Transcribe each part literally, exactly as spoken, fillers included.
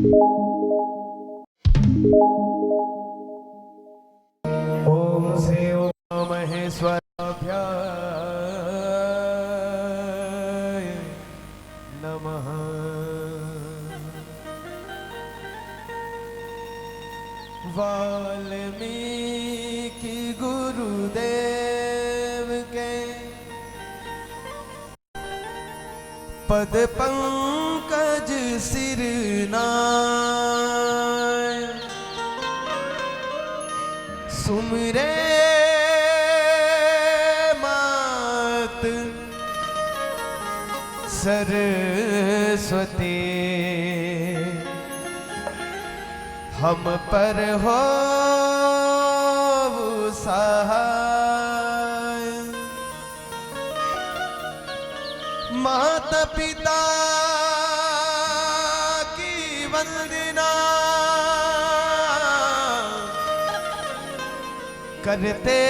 ओम श्री उमा महेश्वराभ्याय नमः। वाल्मीकि गुरुदेव के पद पंकज सिर नाय। सुमिरे मात सरस्वती, हम पर हो सहाय। माता पिता की वंदना करते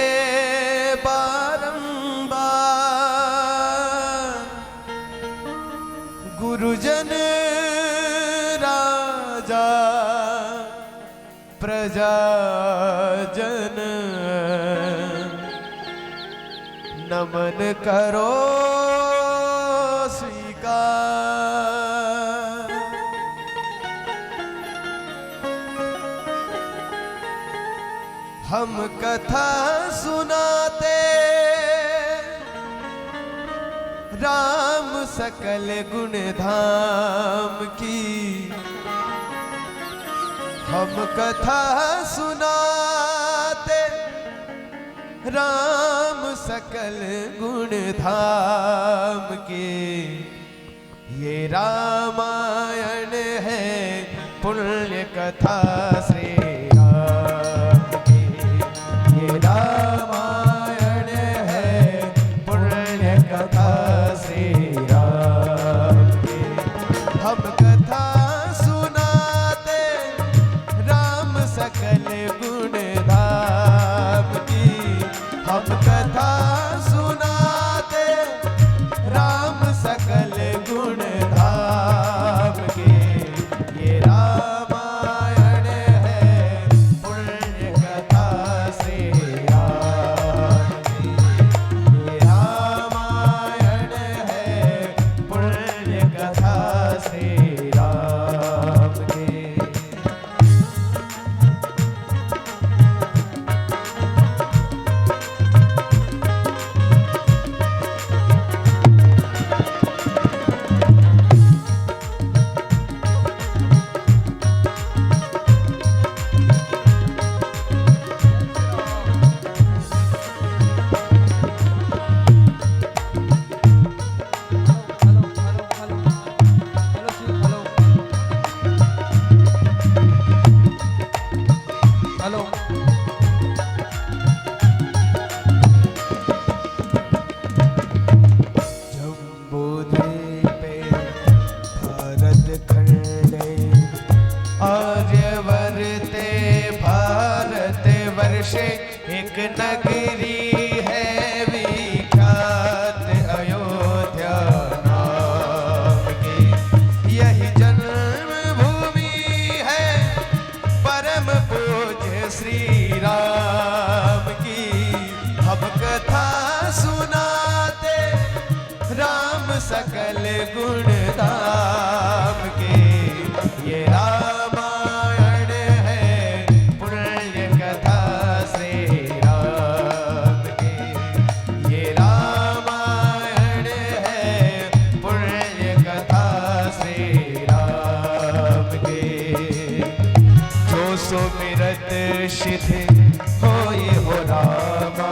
बारंबार, गुरुजन राजा प्रजाजन नमन करो स्वीकार। हम कथा सुनाते राम सकल गुण धाम की। हम कथा सुनाते राम सकल गुण धाम की। ये रामायण है पुण्य कथा श्री राम की। ये रामायण है पुण्य कथा श्री राम की। हम कथा सुनाते राम सकल गुण धाम की। हम कथा सुनाते राम सकल गुण धाम की। ये रामायण है पुण्य कथा श्री राम की। ये रामायण है पुण्य कथा श्री राम की। Hello, hello, hello. Hello, hello, hello. Hello. जम्बूद्वीपे भारत खंडे आर्यवर्ते भारत वर्षे एक नगरी है विख्यात अयोध्या नाम की। यही जन्मभूमि है परम पूज्य श्री राम की। हम कथा सुनाते राम सकल गुण धाम के। ये रामायण है पुण्य कथा श्री राम की। ये रामायण है पुण्य कथा श्री राम की। जो सुमिरत सिद्ध होई हो रामा,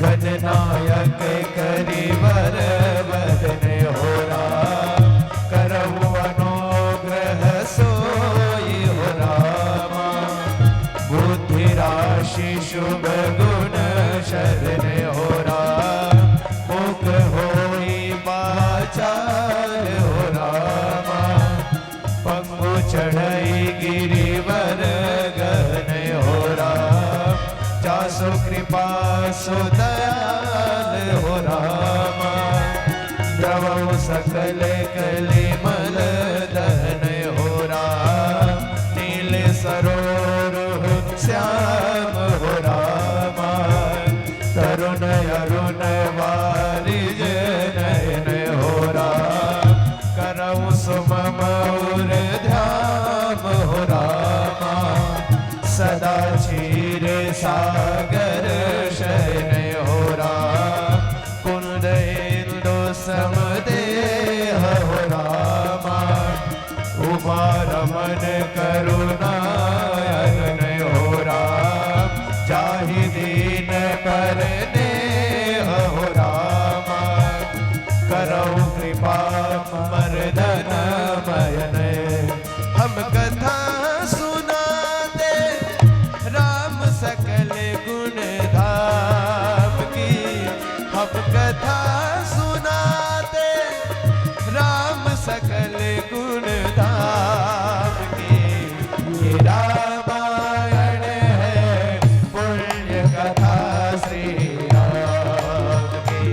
गणनायक करिवर वदन हो राम। करहु अनुग्रह सोई हो रामा, बुद्धि राशि शुभ गुण शरण हो राम। मुख होई पाचाल हो रामा, पंगु चढ़ई गिरिवर गहन हो राम। जासु कृपा सु दयाल हो राम, द्रवहु सकल कलिमल दहन हो राम। मन करुणायन हो राम, जाहि दीन पर नेह हो राम, करहु कृपा मर्दन मयन। हम कथा सुनाते राम सकल गुण धाम की, हम कथा सुनाते राम सकल गुण धाम की। ये रामायण है पुण्य कथा श्री राम की,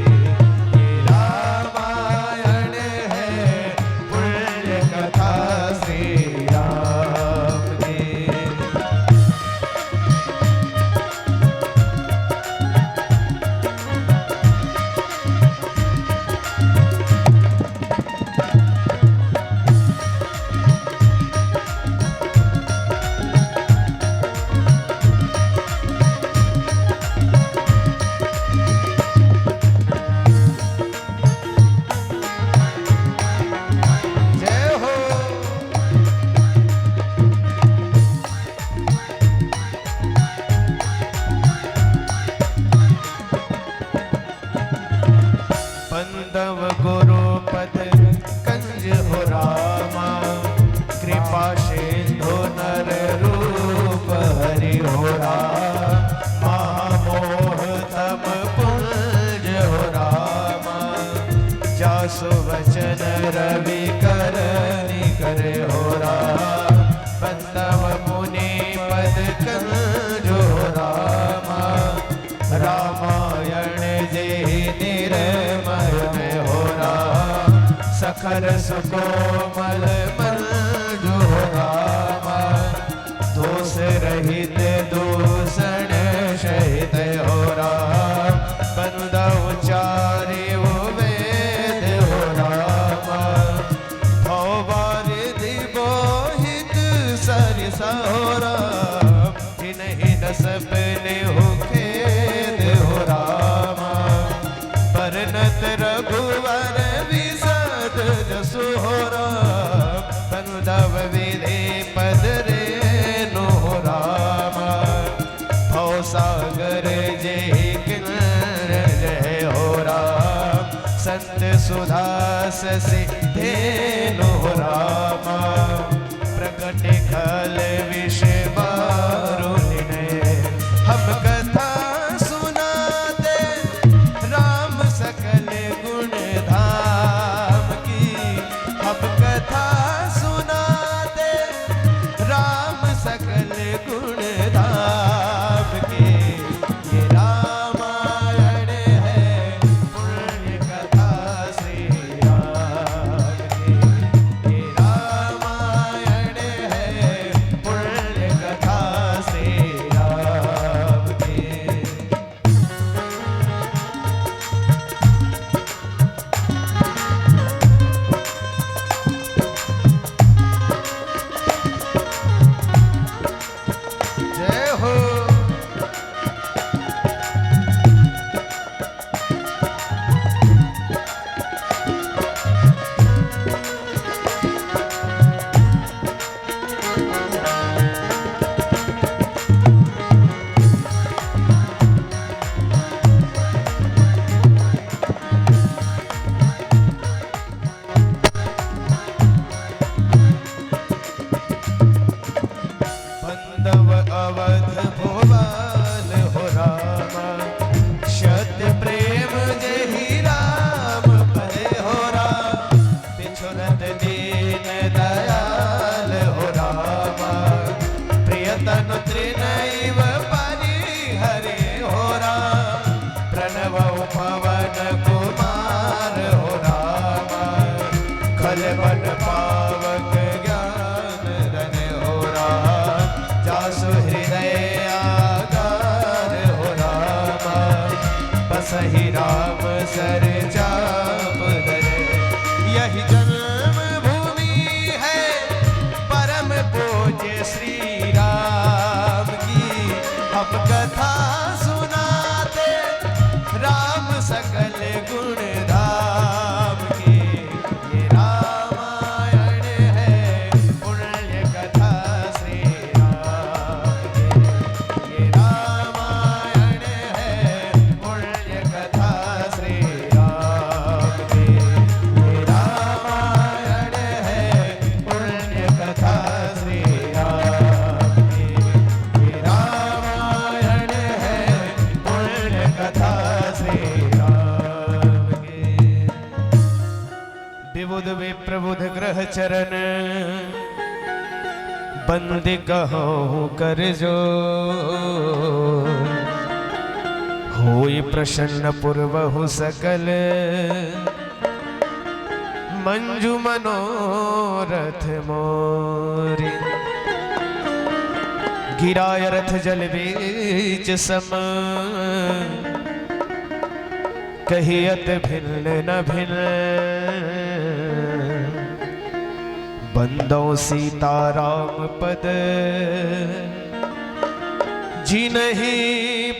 ये रामायण है पुण्य कथा श्री राम की। जय हो। बंदव गुरु पद कंज हो रामा, कृपा सिंधु नर रूप हरि हो राम, महामोह तम पुंज हो रामा, जासु वचन रवि कर निकर हो राम, बंदव मुनि पद कंज हो रामा, रामायण जेहि निर्मय में हो राम, सखर सुकोमल मंजु हो राम, दोष रहित दूषण सहित हो राम, बंदव चारिउ वेद हो राम, भव बारिधि बोहित सरिस हो राम, जिनहि न सपनेहु खेद हो रामा, बरनत रघुवर विशद जसु हो राम, बंदव विधि पद रेनु हो रामा, भव सागर जेहि किंजय हो राम, संत सुधा शशि धेनु हो रामा, प्रकट खल विष बारु निनय। हम कथा सुनाते राम सकल गुण धाम की, हम कथा सुनाते राम सकल गुण धाम की। ये रामायण है पुण्य कथा श्री राम की, ये रामायण है पुण्य कथा श्री राम की। जय हो। बंदव अवध भुवाल हो रामा, सत्य प्रेम जेहि राम पद हो राम, बिछुरत दीन दयाल हो रामा, प्रिय तनु तृण इव परिहरे हो राम, प्रणव पवन कुमार हो रामा, खल बन पावक ज्ञान धन हो राम, जासु हृदय आधार हो रामा, बसहि राम सर चाप धरे। यही जन्मभूमि है परम पूज्य श्री राम की, हम कथा सुनाते राम सकल गुण धाम की। ये रामायण है पुण्य चरण बंद कहूँ कर जो, होई प्रसन्न पुरबहु सकल मंजु मनोरथ मोरी। गिराय रथ जल बीच सम, कहियत भिन्न न भिन्न, बंदौ सीताराम पद जिनहि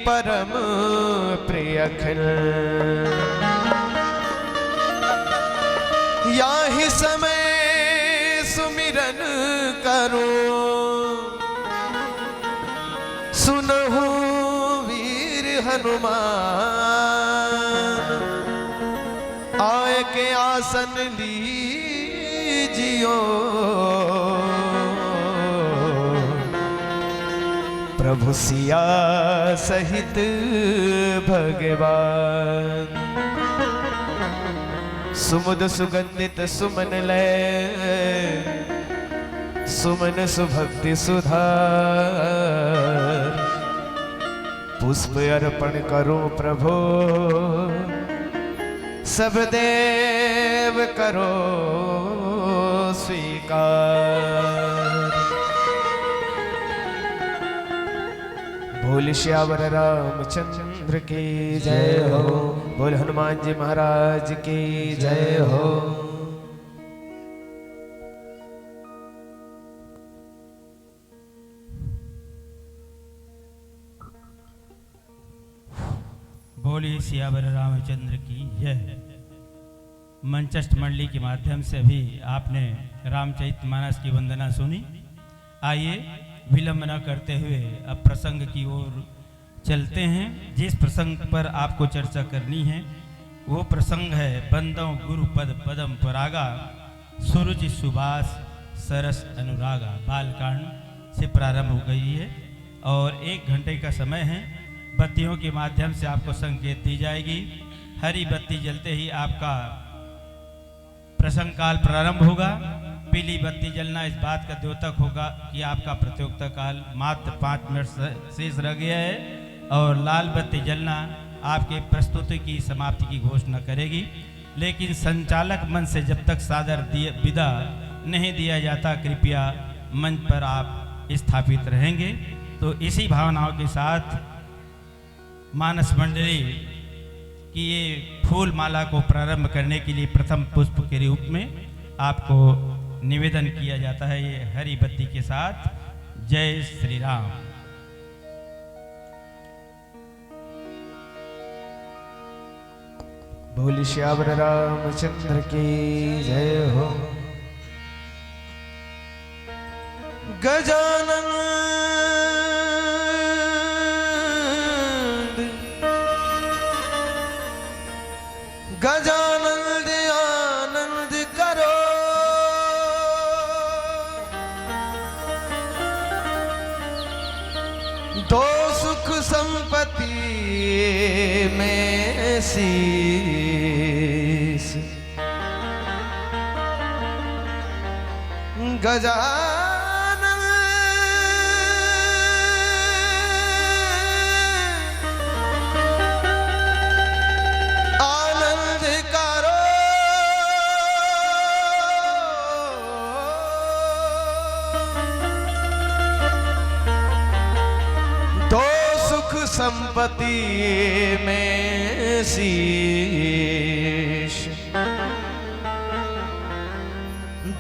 परम प्रिय खिल। याहि समय सुमिरन करो, सुनहु वीर हनुमान, आय के आसन लीजियो, प्रभु सिया सहित भगवान। सुमुद सुगंधित सुमन लय, सुमन सुभक्ति सुधार। पुष्प अर्पण करूं प्रभु, सब देव करो स्वीकार। बोल सियावर रामचंद्र की जय हो। बोल हनुमान जी महाराज की जय हो। बोलिए सियावर रामचंद्र की जय। मंचस्थ मंडली के माध्यम से अभी आपने रामचरित मानस की वंदना सुनी। आइए, विलंब न करते हुए अब प्रसंग की ओर चलते हैं। जिस प्रसंग पर आपको चर्चा करनी है, वो प्रसंग है बंदौ गुरु पद पदम परागा, सुरुचि सुबास सरस अनुरागा। बालकांड से प्रारंभ हो गई है और एक घंटे का समय है। बत्तियों के माध्यम से आपको संकेत दी जाएगी। हरी बत्ती जलते ही आपका प्रसंग काल प्रारंभ होगा। पीली बत्ती जलना इस बात का द्योतक होगा कि आपका प्रतियोगिता काल मात्र पाँच मिनट से-, शेष रह गया है और लाल बत्ती जलना आपके प्रस्तुति की समाप्ति की घोषणा करेगी। लेकिन संचालक मंच से जब तक सादर दिए, विदा नहीं दिया जाता, कृपया मंच पर आप स्थापित रहेंगे। तो इसी भावनाओं के साथ मानस मंडली की ये फूल माला को प्रारंभ करने के लिए प्रथम पुष्प के रूप में आपको निवेदन किया जाता है, ये हरी बत्ती के साथ। जय श्री राम। बोल सियावर रामचंद्र की जय हो। गजानन गजानंद आनंद करो। दो सुख संपत्ति में शीश। गजानन आनंद करो। दो सुख संपत्ति में शीश।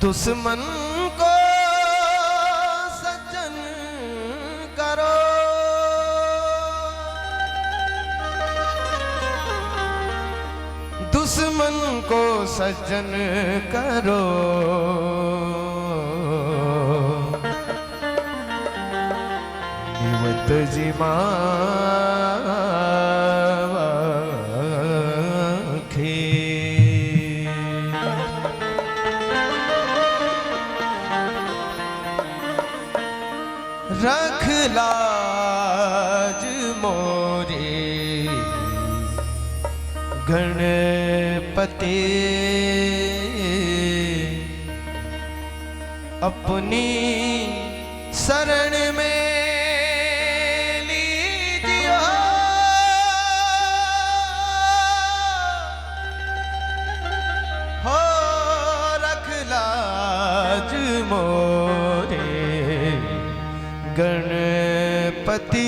दुश्मन को सज्जन करो। दुश्मन को सज्जन करो। निवत जिमावा खे। रख लाज मोरे गणपति। अपनी शरण में लीजियो, हो रख लाज मोरे गणपति।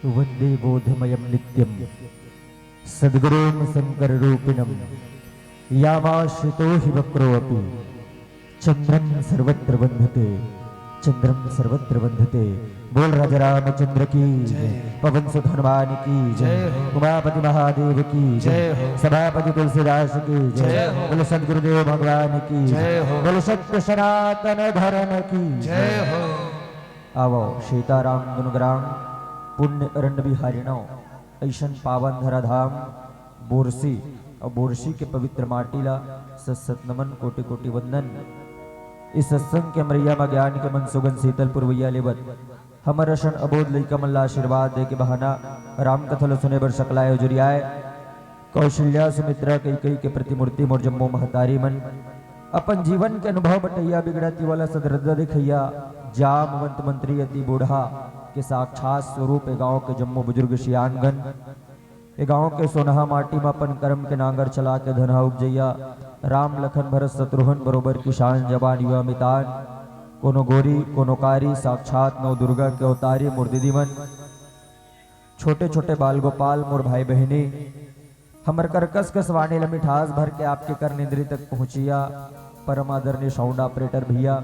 वन्दे बोधमयं नित्यं सद्गुरुं शङ्कररूपिणं। यामाश्रितो हि वक्रोऽपि चन्द्रं सर्वत्र वन्दते, चन्द्रं सर्वत्र वन्दते। बोल राजा रामचंद्र की जय। पवन सुत हनुमान की जय। जय हो। उमापति महादेव की जय। जय हो। सभापति तुलसीदास की जय। जय हो। बोल सद्गुरुदेव भगवान की जय हो। बोल सत्य सनातन धर्म की जय हो। आवो सीताराम गुणग्राम पुण्य अरण्य बिहारिणो, अइसन पावन धराधाम बोरसी अउ बोरसी के पवित्र माटी ला सत सत नमन, कोटि कोटि वंदन। इस सत्संग के मरैया म ज्ञान के मन सुगंध शीतल पुरवैया लेवत, हमर असन अबोध लइका मन ला आशीर्वाद दे के बहाना राम कथा ल सुने बर सकलाय अउ जुरियाय। कौशल्या, सुमित्रा, कैकई के प्रतिमूर्ति मोर जम्मो महतारी मन, अपन जीवन के अनुभव बटैया, बिगड़त युवा ला सदरद्दा दिखैया, जामवंत मंत्री अति बूढ़ा के साक्षात स्वरूप ए गांव के जम्मो बुजुर्ग सियानगण, ए गांव के सोनहा माटी म अपन कर्म के नांगर चला के धनहा उपजैया, राम लखन भरत शत्रुघ्न बरोबर किसान जवान युवा मितान, कोनो गोरी कोनो कारी, साक्षात नौ दुर्गा के अवतारी मोर दीदी मन, छोटे छोटे बाल गोपाल मोर भाई बहिनी, हमर करकस कस वाणी ल मिठास भर के आपके कर्नेंद्री तक पहुंचिया, परम आदरणीय साउंड ऑपरेटर भैया,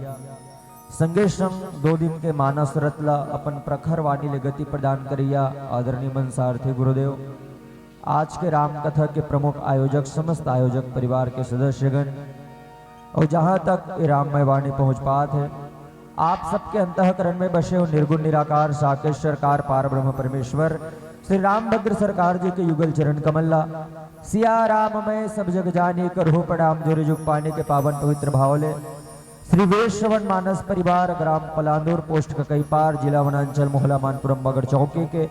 संगे संग दो दिन के मानस रथ ल अपन प्रखर वाणी ले गति प्रदान करैया आदरणीय मन सारथी गुरुदेव, आज के राम कथा के प्रमुख आयोजक, समस्त आयोजक परिवार के सदस्यगण, अउ जहाँ तक ये राममय वाणी पहुँच पात हे, आप सबके अंतःकरण में बसे हो निर्गुण निराकार साकेश्वर कार पार ब्रह्म परमेश्वर श्री रामभद्र सरकार जी के युगल चरण कमल ला, सिया राम मैं सब जग जानी, करहु प्रणाम जोरे जुग पानी के पावन पवित्र भाव ले, श्री वेद श्रवण मानस परिवार, ग्राम पलांदूर, पोस्ट ककईपार, जिला वनांचल, मोहला मानपुर, अम्बागढ़ चौकी के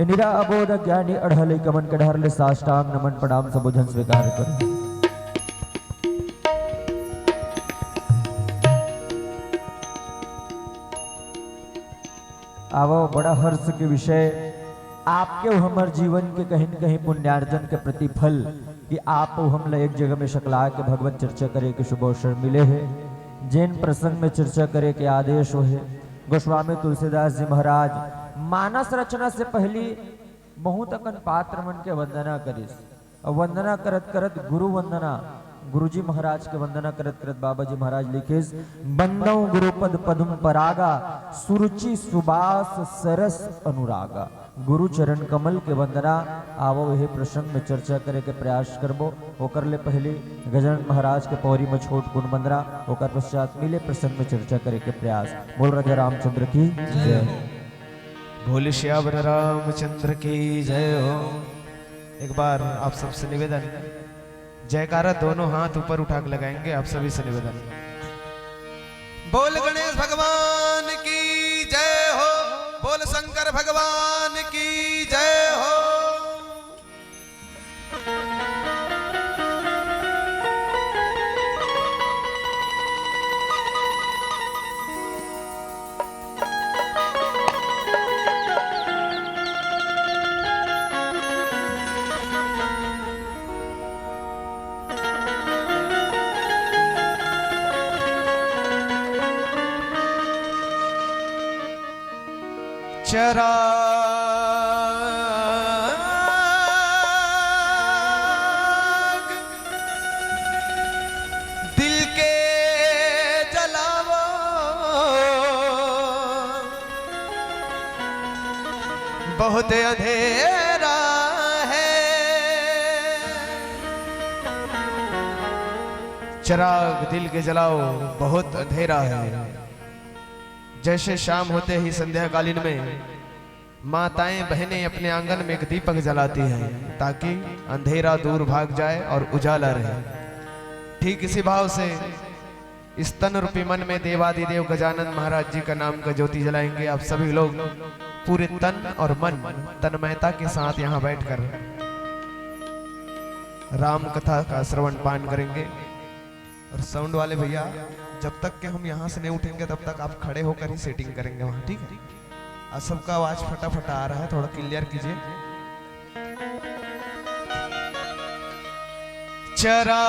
ए निरा अबोध अज्ञानी अड़हल कमन के डहर ले साष्टांग नमन प्रणाम सबोधन स्वीकार करो। आवो, बड़ा हर्ष के विषय, आपके अउ हमर जीवन के कहीं न कहीं पुण्यार्जन के प्रतिफल कि आप अउ हमला एक जगह में सकला के भगवत चर्चा करे के शुभ अवसर मिले हे। जेन प्रसंग में चर्चा करे के आदेश होहे, गोस्वामी तुलसीदास जी महाराज मानस रचना से पहली बहुत अकन पात्र मन के वंदना करिस। अउ वंदना करत करत गुरु वंदना, गुरुजी महाराज के वंदना करत करत बाबा जी महाराज लिखिस, "बंदौ गुरुपद पद्म परागा, सुरुचि सुबास सरस अनुरागा।" गुरु चरण कमल के वंदना। आवो, यही प्रसंग में चर्चा करे के प्रयास करबो। ओकर ले पहले गजानन महाराज के पौरी में छोट कुन वंदना, ओकर पश्चात मिले प्रसंग में चर्चा करे के प्रयास। बोल राजा रामचंद्र की जय। बोल सियावर रामचंद्र की जय हो। एक बार आप सबसे निवेदन, जयकारा दोनों हाथ ऊपर उठा के लगाएंगे, आप सभी से निवेदन। बोल गणेश भगवान की जय हो, बोल शंकर भगवान की जय हो। चराग दिल के जलावो, बहुत अंधेरा है। चराग दिल के जलाओ, बहुत अंधेरा है। जैसे शाम होते ही संध्याकालीन में माताएं बहनें अपने आंगन में एक दीपक जलाती हैं, ताकि अंधेरा दूर भाग जाए और उजाला रहे। ठीक इसी भाव से इस तन रूपी मन में देवादिदेव गजानन महाराज जी का नाम का ज्योति जलाएंगे आप सभी लोग। पूरे तन और मन, तन्मयता के साथ यहाँ बैठकर राम कथा का श्रवण पान करेंगे। और साउंड वाले भैया, जब तक के हम यहाँ से नहीं उठेंगे, तब तक आप खड़े होकर ही सेटिंग करेंगे वहाँ, ठीक है? और सबका आवाज फटाफट आ रहा है, थोड़ा क्लियर कीजिए। चरा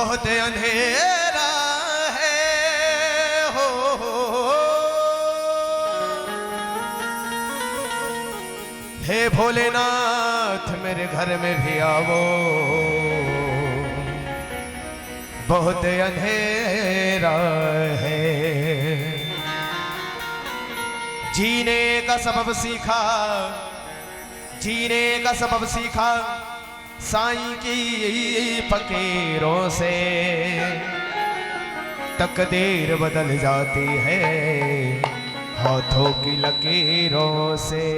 बहुत अंधेरा है हो। हे भोलेनाथ, मेरे घर में भी आओ, बहुत अंधेरा है। जीने का सबब सीखा, जीने का सबब सीखा साईं की फकीरों से। तकदीर बदल जाती है हाथों की लकीरों से।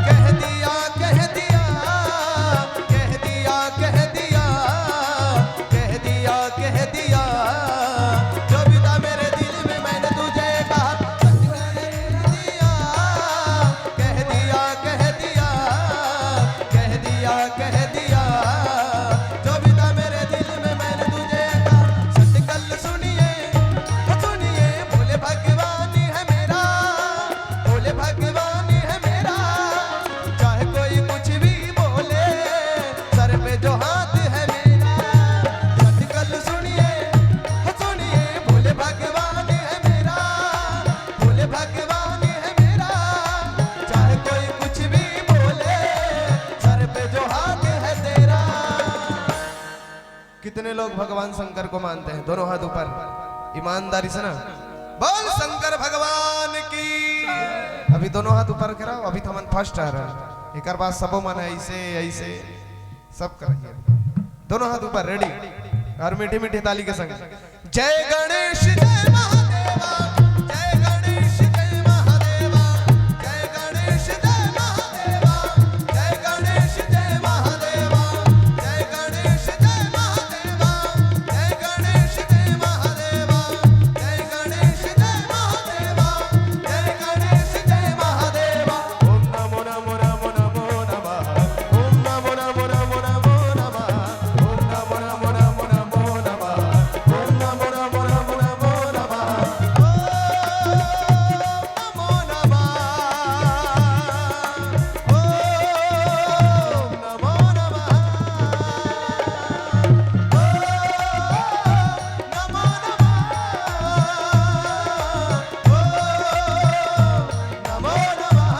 कह दिया, कह दिया, कह दिया, कह दिया, कह दिया, कह दिया, जो भी था मेरे दिल में मैंने तुझे कहा, सच कह दिया, कह दिया, कह दिया, कह दिया, कह दिया, जो भी था मेरे दिल में मैंने तुझे कहा। सच कल सुनिए, सुनिए, भोले भगवान है मेरा, भोले भगवान है मेरा, चाहे कोई कुछ भी बोले, सर पे जो हाथ है मेरा। सच कल सुनिए, सुनिए, भोले भगवान है मेरा, भोले भगवान है मेरा, चाहे कोई कुछ भी बोले, सर पे जो हाथ है तेरा। कितने लोग भगवान शंकर को मानते हैं? दोनों हाथ ऊपर, ईमानदारी से ना। बोल शंकर भगवान की। अभी दोनों हाथ ऊपर कराओ, अभी तो हमन फर्स्ट आ रहा है। एक बार सबो मन ऐसे, ऐसे सब करेंगे। दोनों हाथ ऊपर, रेडी, और मीठी मीठी ताली के संग। जय गणेश जय महादेवा, जय गणेश जय महादेवा, जय गणेश जय महादेवा, जय गणेश जय महादेवा, जय गणेश जय महादेवा, जय गणेश जय महादेवा, जय गणेश जय महादेवा, जय गणेश जय महादेवा। ओम नमो नमो नमो नमो नमः। ओम नमो नमो नमो नमो नमः। ओम नमो नमो नमो नमो नमः। ओम नमो नमो नमो नमो नमः। ओम नमो नमः। ओम नमो नमः। ओम नमो नमः। ओम नमो नमः।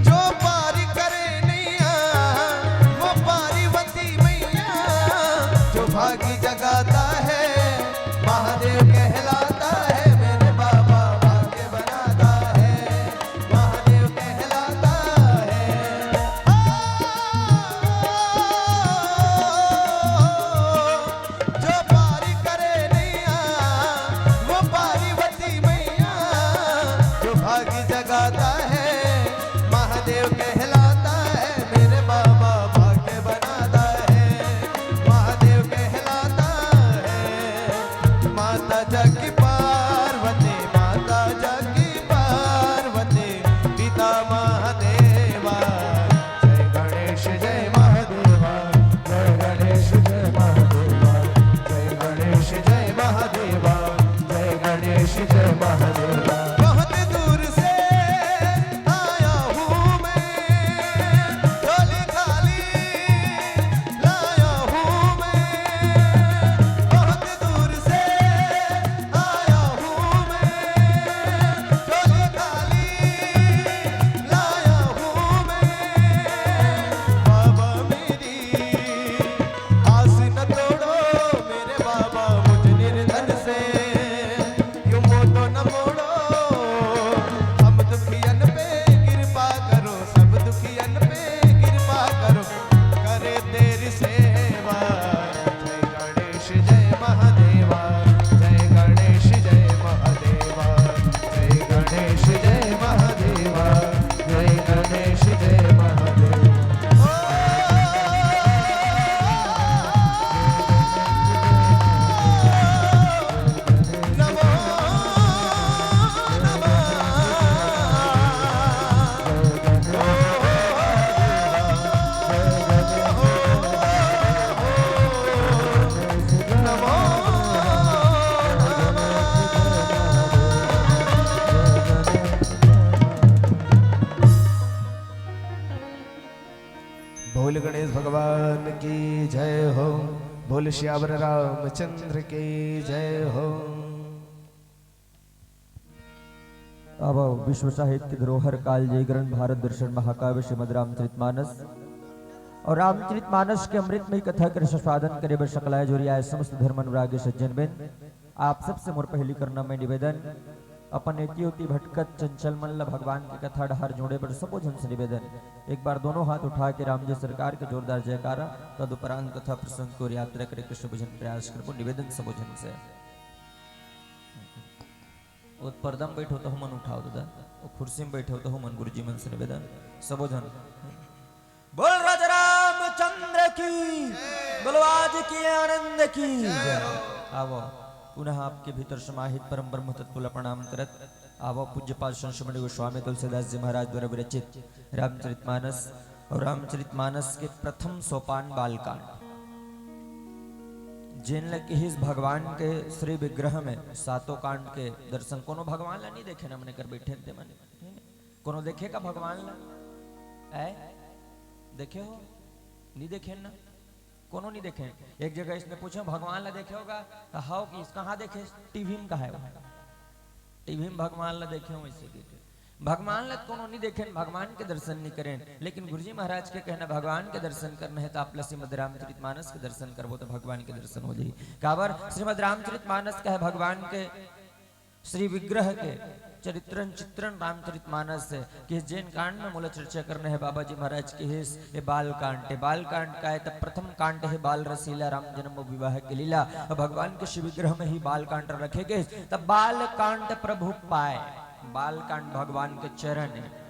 जो पारी करे नैया, वो पार्वती मैया। जो भागी जगाता है, महादेव कहलाता है। मेरे बाबा भाग्य बनाता है, महादेव कहलाता है। जग की पार्वती, माता जग की पार्वती, पिता महादेवा। जय गणेश जय महादेवा, जय गणेश जय महादेवा, जय गणेश जय महादेवा, जय गणेश जय महादेवा। बहुत दूर से आया हूँ मैं, झोली खाली लाया हूँ मैं, बहुत दूर से आया हूँ मैं, झोली खाली लाया हूँ मैं। बाबा मेरी आस न तोड़ो मेरे बाबा, मुझ निर्धन से यूं मुंह तो न मोड़ो। हम दुखियन पे कृपा करो, सब दुखियन पे कृपा करो, करे तेरी सेवा। जय गणेश जय महादेवा, जय गणेश जय महादेवा, जय गणेश जय महादेवा, जय गणेश जय महादेवा। बोल गणेश भगवान की जय हो, बोल सियावर रामचंद्र की जय हो। अब विश्व साहित्य धरोहर काल जागरण भारत दर्शन महाकाव्य श्रीमद् रामचरित मानस और रामचरित मानस के अमृतमय कथा के रसास्वादन करे बर सकलाय जोरियाय समस्त धर्म अनुरागी सज्जन बिन आप सबसे मोर पहली करना में निवेदन, अपन एती ओती भटकत चंचल मन ल भगवान के कथा डहार जोड़े बर सबो झन से निवेदन, एक बार दोनों हाथ उठा के राम जी सरकार के जोरदार जयकारा, तदुपरांत कथा प्रसंग की ओर यात्रा करे के सबो झन प्रयास करबो। निवेदन सबो झन से, ओ पर्दा में बैठो तो हमन उठाओ दादा, ओ कुर्सी में बैठो तो हमन गुरुजी मन से निवेदन, सबो झन। बोल राजा रामचंद्र की, बोलो आज के आनंद की। आवो, पुनः आपके भीतर समाहित परम ब्रह्म तत्व ला प्रणाम करत, आवो पूज्यपाद संत शिरोमणि गोस्वामी तुलसीदास जी महाराज द्वारा विरचित रामचरित मानस और रामचरित मानस के प्रथम सोपान बालकांड, जेन ल किहिस भगवान के श्री विग्रह में सातों कांड के दर्शन। कोनो भगवान ला नहीं देखे न, मने कर बैठे ते मने कोनो देखे का भगवान ला? ऐ? देखे हो? नहीं देखे ना? कोनो नहीं देखे। एक जगह इसने पूछा, "भगवान ला देखे होगा?" तो हव कि कहाँ देखे? टीवी में कहा है वो? टीवी में भगवान ला देखे हो, इसे देखे। भगवान ला कोनो नहीं देखे, भगवान के दर्शन नहीं करें। लेकिन गुरुजी महाराज के कहना, भगवान के दर्शन करना है तो आप ला श्रीमद रामचरित मानस के दर्शन करबो तो भगवान के दर्शन हो जाही। काबर श्रीमद रामचरित मानस का है भगवान के श्री विग्रह के चरित्रन चित्रण रामचरित मानस है कि जेन कांड में मोला चर्चा करना है, बाबा जी महाराज के हे, ये बाल कांड है। बाल कांड का है, तब प्रथम कांड है बाल रसीला, राम जन्म विवाह की लीला। अब भगवान के श्री विग्रह में ही बाल कांड रखे गए, तब बाल कांड प्रभु पाए। बाल कांड भगवान के चरण है।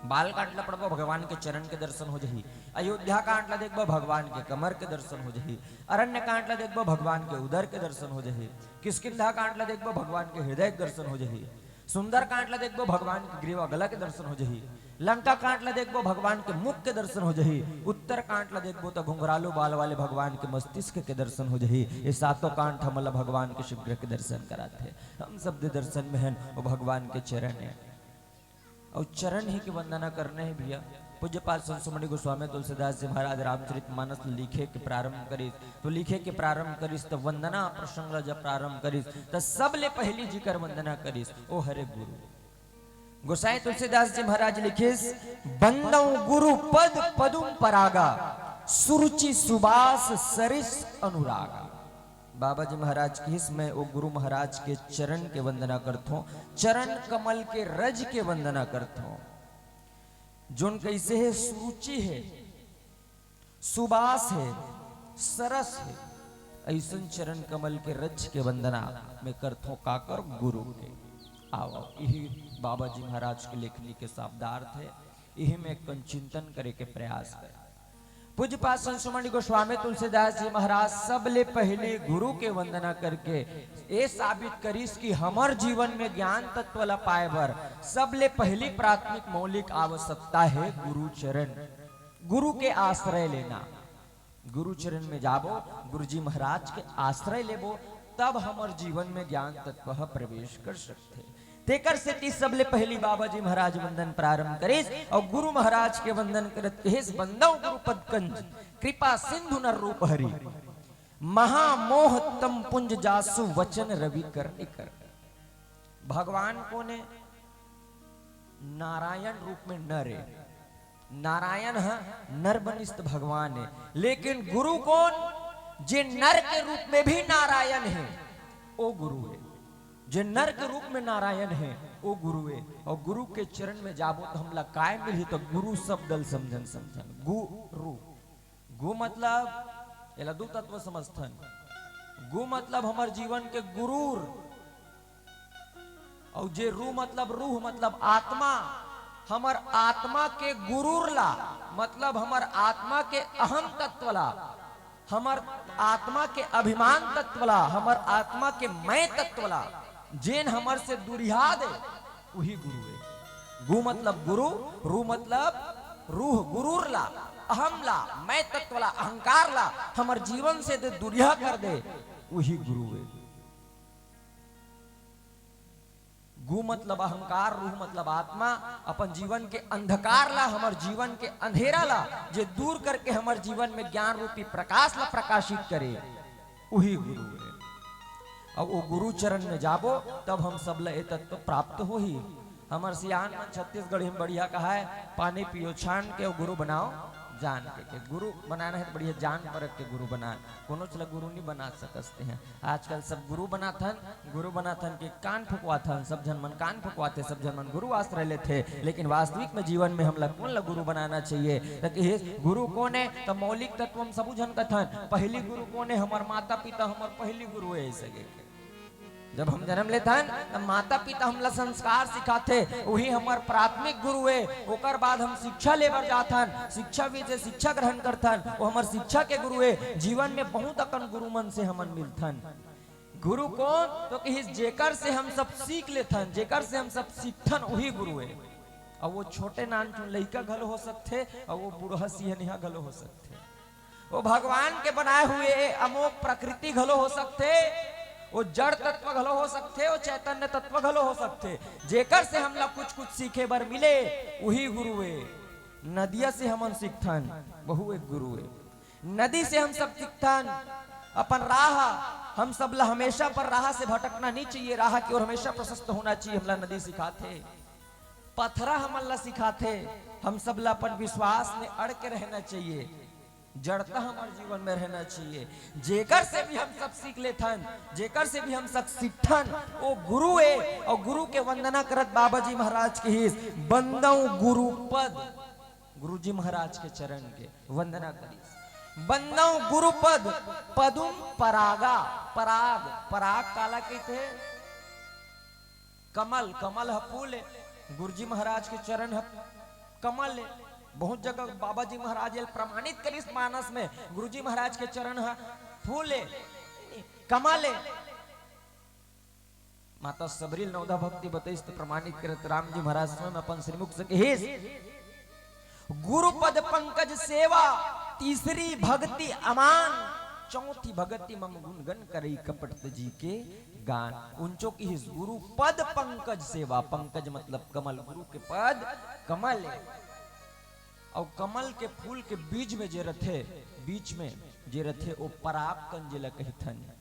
बाल कांड ला पढ़बो, भगवान के चरण के दर्शन हो जही। अयोध्या कांड ला देखबो, भगवान के कमर के दर्शन हो जही। अरण्य कांड ला देखबो, भगवान के उदर के दर्शन हो जही। किष्किंधा कांड ला देखबो, भगवान के हृदय के दर्शन हो जही। सुंदर कांड ला देखबो, भगवान के ग्रीवा गला के दर्शन हो जही। लंका कांड ला देखबो, भगवान के मुख के दर्शन हो जही। उत्तर कांड ला देखबो, तो घुंघरालू बाल वाले भगवान के मस्तिष्क के दर्शन हो जही। ये सातों कांड हमन ला भगवान के शीघ्र के दर्शन कराथे। हम सब दे दर्शन में हन, वो भगवान के चरण है। अउ चरण ही के वंदना करना है भैया। पूज्यपाद संत शिरोमणि गोस्वामी तुलसीदास जी महाराज रामचरित मानस लिखे के प्रारंभ करिस, तो लिखे के प्रारंभ करिस, तो वंदना प्रसंग ला जब प्रारंभ करिस, तो सबले पहली जिकर वंदना करिस, ओ हरे गुरु। गोसाई तुलसीदास जी महाराज लिखिस, "बंदौ गुरु पद पदुम परागा, सुरुचि सुबास सरिस अनुरागा।" बाबा जी महाराज किहिस, मैं ओ गुरु महाराज के चरण के वंदना करथों, चरण कमल के रज के वंदना करथों। जोन कैसे है, सुरुचि है, सुबास है, सरस है, ऐसन चरण कमल के रज के वंदना मैं करथों काकर गुरु के। आओ, यही बाबा जी महाराज के लेखनी के शब्दार्थ है, यही में कन चिंतन करे के प्रयास करें। पूज्यपाद संत शिरोमणि गोस्वामी तुलसीदास जी महाराज सबले पहिली गुरु के वंदना करके ए साबित करिस कि हमर जीवन में ज्ञान तत्व ला पाए बर सबले पहिली प्राथमिक मौलिक आवश्यकता हे गुरु चरण, गुरु के आश्रय लेना। गुरु चरण में जाबो, गुरुजी महाराज के आश्रय लेबो, तब हमर जीवन में ज्ञान तत्व ह प्रवेश कर सकथे। तेकर सेती सबले पहिली बाबा जी महाराज वंदन प्रारंभ करिस अउ गुरु महाराज के वंदन करत कहिस, "बंदव गुरुपद कंज, कृपा सिंधु नर रूप हरि। महामोह तम पुंज जासु वचन रवि कर निकर।" भगवान कोन ए? नारायण रूप में नर ए। नारायण ह नर बनिस त भगवान ए, लेकिन गुरु कोन? जे नर के रूप में भी नारायण हे, ओ गुरु ए। जे नर के रूप में नारायण हे, ओ गुरु ए। अउ गुरु के चरण में जाबो त हमला काय मिलही? त गुरु शब्द ल समझन, समझन। गुरु। गु मतलब, एला दू तत्व समझथन। गु मतलब हमर जीवन के गुरूर, अउ जे रू मतलब रूह, मतलब आत्मा, हमर आत्मा के गुरूर ला, मतलब हमर आत्मा के अहम तत्व ला, हमर आत्मा के अभिमान तत्व ला, हमर आत्मा के मैं तत्व ला, जेन हमर से दुरिहा दे, उही गुरु ए। गु मतलब गुरु, रू मतलब रूह, गुरूर ला, अहम ला, मैं तत्व ला, अहंकार ला हमर जीवन से दे दुरिहा कर दे, उही गुरु ए। गु मतलब अहंकार, रूह मतलब आत्मा, अपन जीवन के अंधकार ला, हमर जीवन के अंधेरा ला, जे दूर करके हमर जीवन में ज्ञान रूपी प्रकाश ला प्रकाशित करे, उही गुरु ए। अउ ओ गुरु चरण में जाबो, तब हम सब ला ए तत्व प्राप्त होही। हमर सियान मन छत्तीसगढ़ी में बढ़िया कहाय, "पानी पियो छान के, अउ गुरु बनाओ जान के।" के गुरु बनाना हे त बढ़िया जान परख के गुरु बना, कोनो च ला गुरु नहीं बना सकस ते हैं। आजकल सब गुरु बनाथन, गुरु बनाथन के कान फुकवाथन, सब झन मन कान फुकवाथे, सब झन मन गुरु आश्रय लेथे, लेकिन वास्तविक में जीवन में हमला कोन ला गुरु बनाना चाहिए? त कहिस, गुरु कोन ए? त मौलिक तत्व हम सबू झन कथन, पहिली गुरु कोन ए? हमर माता पिता हमर पहिली गुरु ए, ऐसे के। जब हम जन्म लेथन, त माता पिता हमला संस्कार सिखाथे, उही हमर प्राथमिक गुरु ए। ओकर बाद हम शिक्षा ले बर जाथन, शिक्षाविद से शिक्षा ग्रहण करथन, वो हमर शिक्षा के गुरु ए। जीवन में बहुत अकन गुरु मन से हमन मिलथन। गुरु कोन? त कहिस, जेकर से हम सब सीख लेथन, जेकर से हम सब सीखथन, उही गुरु ए। अउ वो छोटे नानचुन लइका घलो हो सकथे, अउ वो बूढ़ा सियनिहा घलो हो सकथे। वो भगवान के बनाए हुए अमोघ प्रकृति घलो हो सकथे, वो जड़ तत्व घलो हो सकथे, वो चैतन्य तत्व घलो हो सकथे। जेकर से हमला कुछ कुछ सीखे बर मिले, उही गुरु ए। नदिया से हमन सीखथन, वहू एक गुरु ए। नदी से हम सब सीखथन अपन राह। हम सब ला हमेशा पर राह से भटकना नहीं चाहिए, राह की ओर हमेशा प्रशस्त होना चाहिए, हमला नदी सिखाथे। पथरा हमन ला सिखाथे, हम सब ला अपन विश्वास में अड़ के रहना चाहिए, जड़ता हमर जीवन में रहना चाहिए। जेकर से भी हम सब सीख लेथन, जेकर से भी हम सब सीखथन, वो गुरु ए। अउ गुरु के वंदना करत बाबा जी महाराज कहिस, "बंदव गुरु पद।" गुरु जी महाराज के चरण के वंदना करिस। "बंदव गुरु पद पदुम परागा।" पराग, पराग काला कहिथे? कमल, कमल ह फूल ए। गुरु जी महाराज के चरण ह कमल ए। बहुत जगह बाबा जी महाराज एला प्रमाणित करिस मानस में, गुरु जी महाराज के चरण ह फूल ए, कमल ए। माता सबरी ल नवधा भक्ति बतइस त प्रमाणित करत राम जी महाराज स्वयं अपन श्रीमुख से कहिस, "गुरु पद पंकज सेवा, तीसरी भक्ति अमान, चौथी भक्ति मम गुण गन करई कपट तजी के गान।" उनचो कहिस, "गुरु पद पंकज सेवा।" पंकज मतलब कमल, गुरु के पद कमल ए। अउ कमल के फूल के बीच में जे रथे, बीच में जे रथे, ओ पराग कंज ल कहिथन।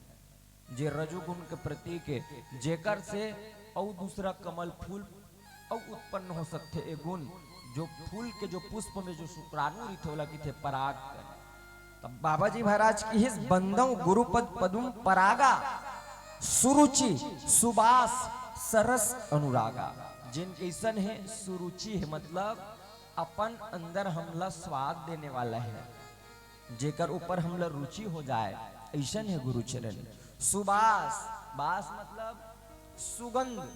जे रजोगुण के प्रतीक ए, जेकर से अउ दूसरा कमल फूल अउ उत्पन्न हो सकथे। ए गुण जो फूल के जो पुष्प में जो शुक्राणु रहिथे, ओला कहिथे पराग कण। तब बाबा जी महाराज कहिस, "बंदव गुरुपद पदुम परागा, सुरुचि सुबास सरस अनुरागा।" जेन कइसन हे, सुरुचि हे, मतलब अपन अंदर हमला स्वाद देने वाला हे। जेकर ऊपर हमला रुचि हो जाए, अइसन हे गुरुचरण। सुबास, बास मतलब सुगंध,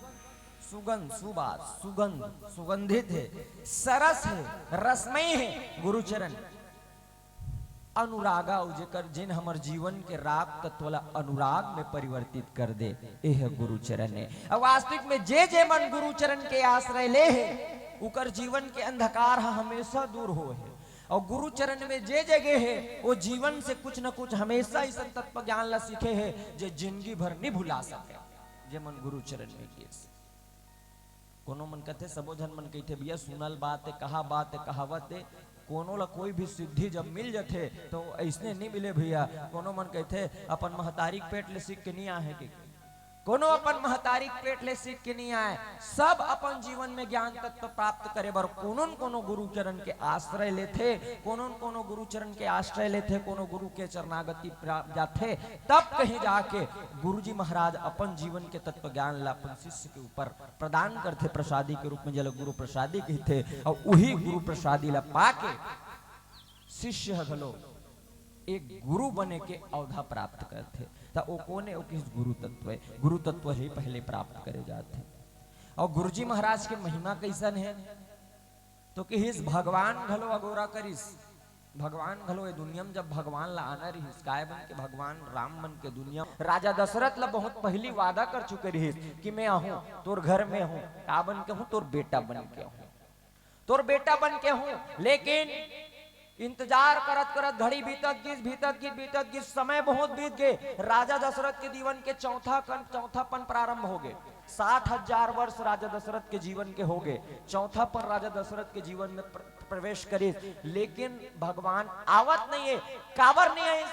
सुगंध, सुबास, सुगंध, सुगंधित हे, सरस हे, रसमय हे गुरुचरण। अनुरागा, अउ जेकर, जेन हमर जीवन के राग तत्व ला अनुराग में परिवर्तित कर दे, एह गुरु चरण हे। अउ वास्तविक में जे जे मन गुरु चरण के आश्रय ले हे, उकर जीवन के अंधकार ह हमेशा दूर हो हे। अउ गुरु चरण में जे जे गे हे, वो जीवन से कुछ न कुछ हमेशा अइसन तत्व ज्ञान ला सीखे हे, जे जिंदगी भर नहीं भुला सके। जे मन गुरु चरण में गे हे, कोनो मन कथे, सबो झन मन कहिथे, "भैया, सुनल बात हे, कहा बात हे, कहावत हे।" कोनो ला कोई भी सिद्धि जब मिल जथे, तो अइसने नहीं मिले भैया। कोनो मन कहिथे, "अपन महतारी के पेट ले सीख के नहीं आए हे के?" कोनो अपन महतारी के पेट ले सीख के नहीं आए। सब अपन जीवन में ज्ञान तत्व प्राप्त करे बर कोनो न कोनो गुरु चरण के आश्रय लेथे, कोनो न कोनो गुरु चरण के आश्रय लेथे, कोनो गुरु के चरणागति प्राप्त जाथे, तब कहीं जाके गुरुजी महाराज अपन जीवन के तत्व ज्ञान ला अपन शिष्य के ऊपर प्रदान करथे प्रसादी के रूप में, जेला गुरु प्रसादी कहिथे। अउ उही गुरु प्रसादी ला पाके शिष्य ह घलो एक गुरु बने के अवधा प्राप्त करथे। त ओ कोन ए? ओ किहिस गुरु तत्व हे। गुरु तत्व ही पहले प्राप्त करे जाथे। अउ गुरुजी महाराज के महिमा कइसन हे? तो किहिस भगवान घलो अगोरा करिस। भगवान घलो ए दुनिया में जब भगवान ला आना रिहिस, काय बन के? भगवान राम बन के दुनिया में। राजा दशरथ ला बहुत पहली वादा कर चुके रिहिस कि मैं आहूं, तोर घर में आहूं, का बन के आहूं? तोर बेटा बन के आहूं, तोर बेटा बन के आहूं। लेकिन इंतजार करत करत घड़ी बीतत गिस, बीतत गिस, बीतत गिस, समय बहुत बीत गे। राजा दशरथ के जीवन के चौथा कन, चौथापन प्रारंभ हो गे। साठ हजार वर्ष राजा दशरथ के जीवन के हो गे। चौथापन राजा दशरथ के जीवन में प्र-, प्रवेश करिस, लेकिन भगवान आवत नहीं हे। काबर नहीं आइस?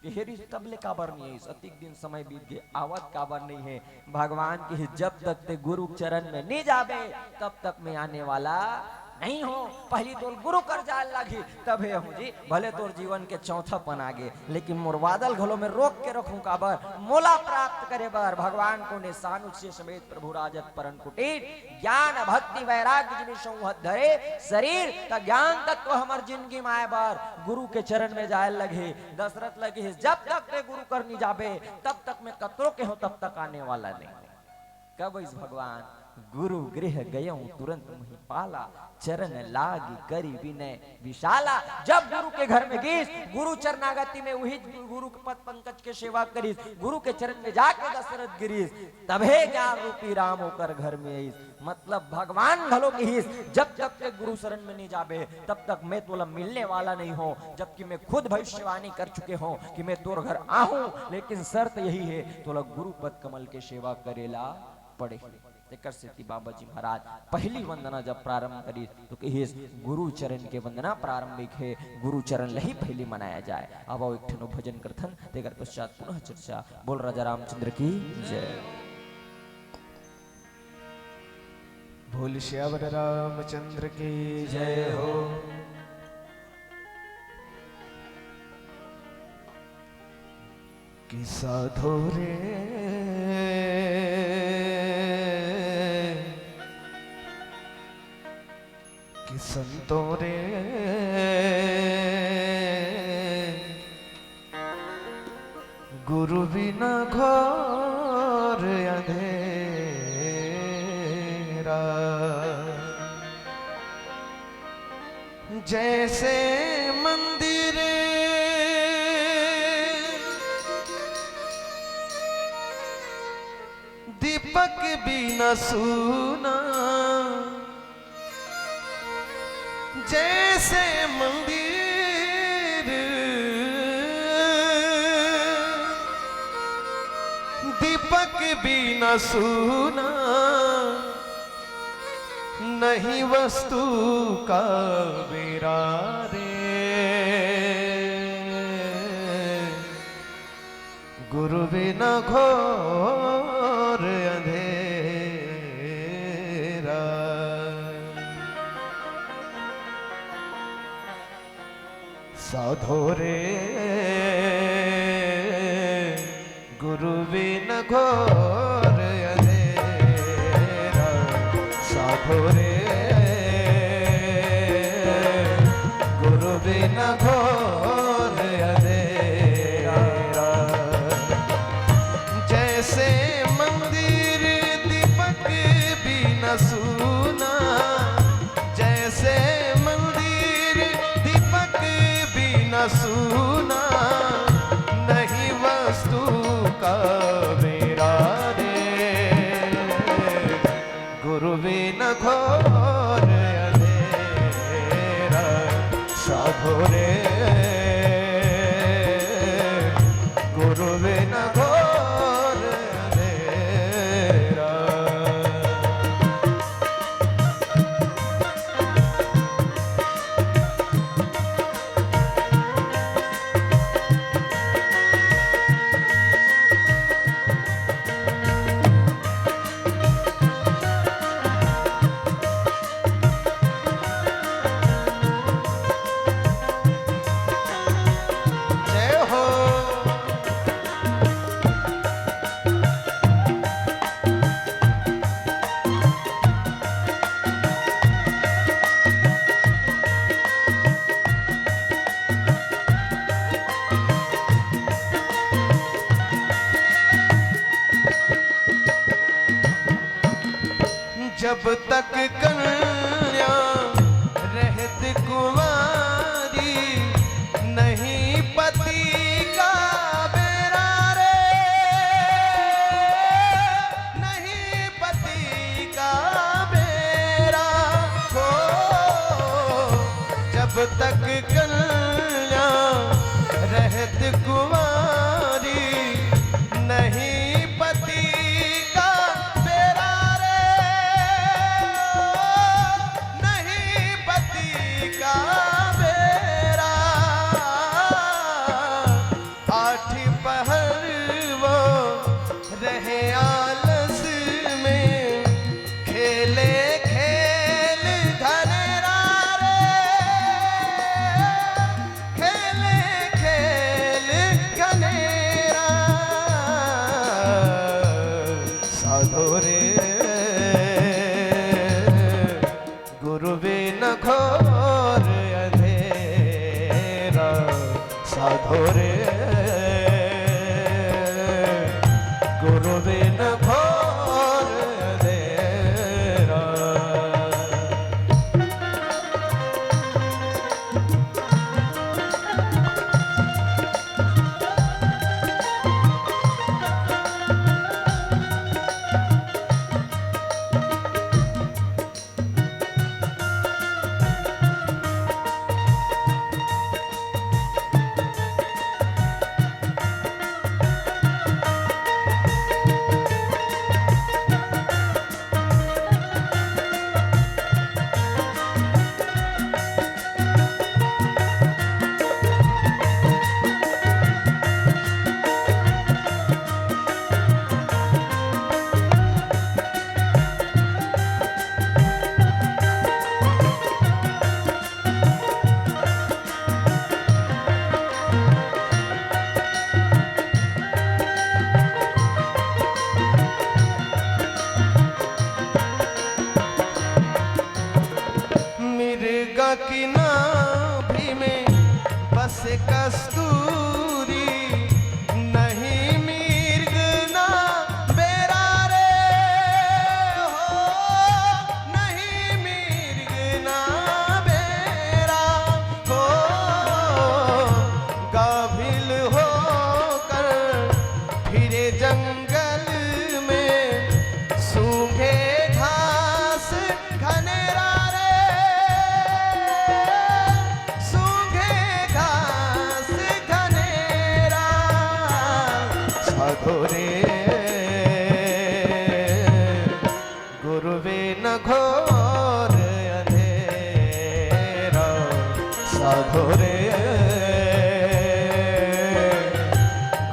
कहे रिहिस तब ले काबर नहीं आइस? अतिक दिन समय बीत गे, आवत काबर नहीं हे? भगवान किहिस, "जब तक ते गुरु चरण में नहीं जाबे, तब तक मैं आने वाला नहीं हों। पहली तोला गुरु कर जाए लागही, तभे आहूं जी। भले तोर जीवन के चौथापन आ गे, लेकिन मोर वादा ल घलो मैं रोक के रखहूं।" काबर? मोला प्राप्त करे बर। भगवान कोन ए? सानुज से समेत प्रभु राजत परन कुटीर, ज्ञान भक्ति वैराग्य जिनि संवत धरे शरीर। त ज्ञान तत्व हमर जिंदगी में आए बर गुरु के चरण में जाए लगही। दशरथ ल किहिस, "जब तक ते गुरु कर नहीं जाबे, तब तक मैं कतरो के हों, तब तक आने वाला नहीं।" कब आइस भगवान? "गुरु गृह गयौं तुरंत महिपाला, चरण लागि करि विनय विशाला।" जब गुरु के घर में गिस, गुरु चरणागति में उही गुरु के पद पंकज के सेवा करिस, गुरु के चरण में जाके दशरथ गिरिस, तभे ज्ञान रूपी राम ओकर घर में आइस। मतलब भगवान घलो किहिस, "जब तक ते गुरु शरण में नहीं जाबे, तब तक मैं तोला मिलने वाला नहीं हों।" जबकि मैं खुद भविष्यवाणी कर चुके हों कि मैं तोर घर आहूं, लेकिन शर्त यही हे, तोला गुरु पद कमल के सेवा करे ला पड़ही। तेकर सेती बाबा जी महाराज पहली वंदना जब प्रारंभ करिस, तो किहिस, "गुरु चरण के वंदना प्रारंभिक हे, गुरु चरण ल ही पहली मनाया जाए।" अब आओ एक ठन भजन करथन, तेकर पश्चात पुनः चर्चा। बोल राजा रामचंद्र की जय। बोल सियावर रामचंद्र की जय हो। कि साधो रे, कि संतो रे, गुरु बिना घोर अंधेरा। जैसे मंदिर दीपक बिना सूना, जैसे मंदिर दीपक बिना सूना, नहीं वस्तु का बेरा रे। गुरु बिना घोर अंधेरा। साधो रे, गुरु बिना घोर अंधेरा। साधो रे, गुरु बिना घोर अंधेरा। जैसे मंदिर दीपक बिना सूना, जैसे मंदिर दीपक बिना बेरा रे, गुरु बिन घोर अंधेरा, साधो रे, गुरु बिन घोर अंधेरा। जय हो। जब तक कन्या रहत कुंवारी, नहीं पति का बेरा रे, नहीं पति का बेरा हो। जब तक कन्या रहत कुंवारी, नहीं पति का बेरा रे, नहीं पति का बेरा। आठ पहर वो रहे आलस में, खेले खेल घनेरा रे, खेले खेल घनेरा। साधो रे, गुरु बिन घोर अंधेरा, साधो रे, गुरु बिन घोर अंधेरा। मिर्गा की नाभि में बस कस्तूरी, नहीं मिर्ग ना बेरा रे हो, नहीं मिर्ग ना बेरा हो। गाभिल होकर फिरे जंगल में, सूंघे घास घनेरा रे, सूंघे घास घनेरा। साधो रे, गुरु बिन घोर अंधेरा। साधो रे,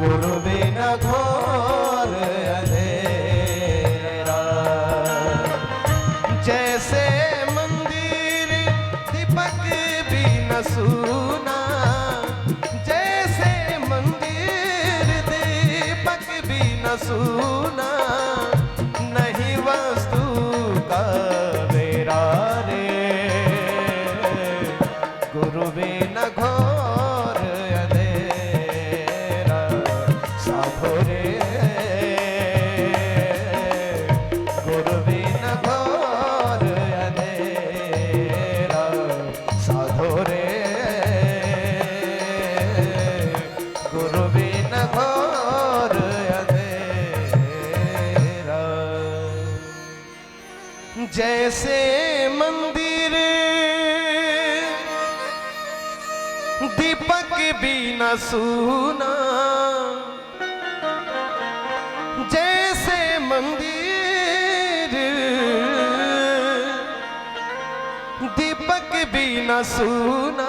गुरु बिन घोर अंधेरा। जैसे मंदिर दीपक बिन सूना, जैसे मंदिर दीपक बिन सूना, नहीं वस्तु का बेरा रे, गुरु बिन घोर अंधेरा। साधो रे, गुरु बिन घोर अंधेरा। साधो रे, गुरु बिन घोर जैसे मंदिर दीपक बिना सूना, जैसे मंदिर दीपक बिना सूना,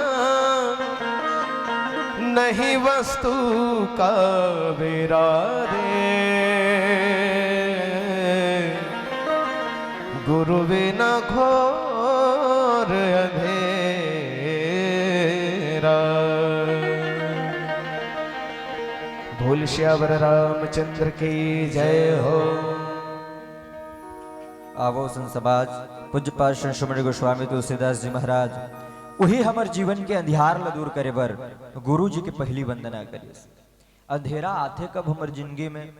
नहीं वस्तु का बेरा रे, गुरु बिना घोर अंधेरा। बोल सियावर रामचंद्र की जय हो। आवो संत समाज, पूज्य पाद श्री शिरोमणि गोस्वामी तुलसीदास जी महाराज, उही हमर जीवन के अंधियार ला दूर करे बर गुरु जी के पहली वंदना करिस। अंधेरा आथे कब हमर जिंदगी में,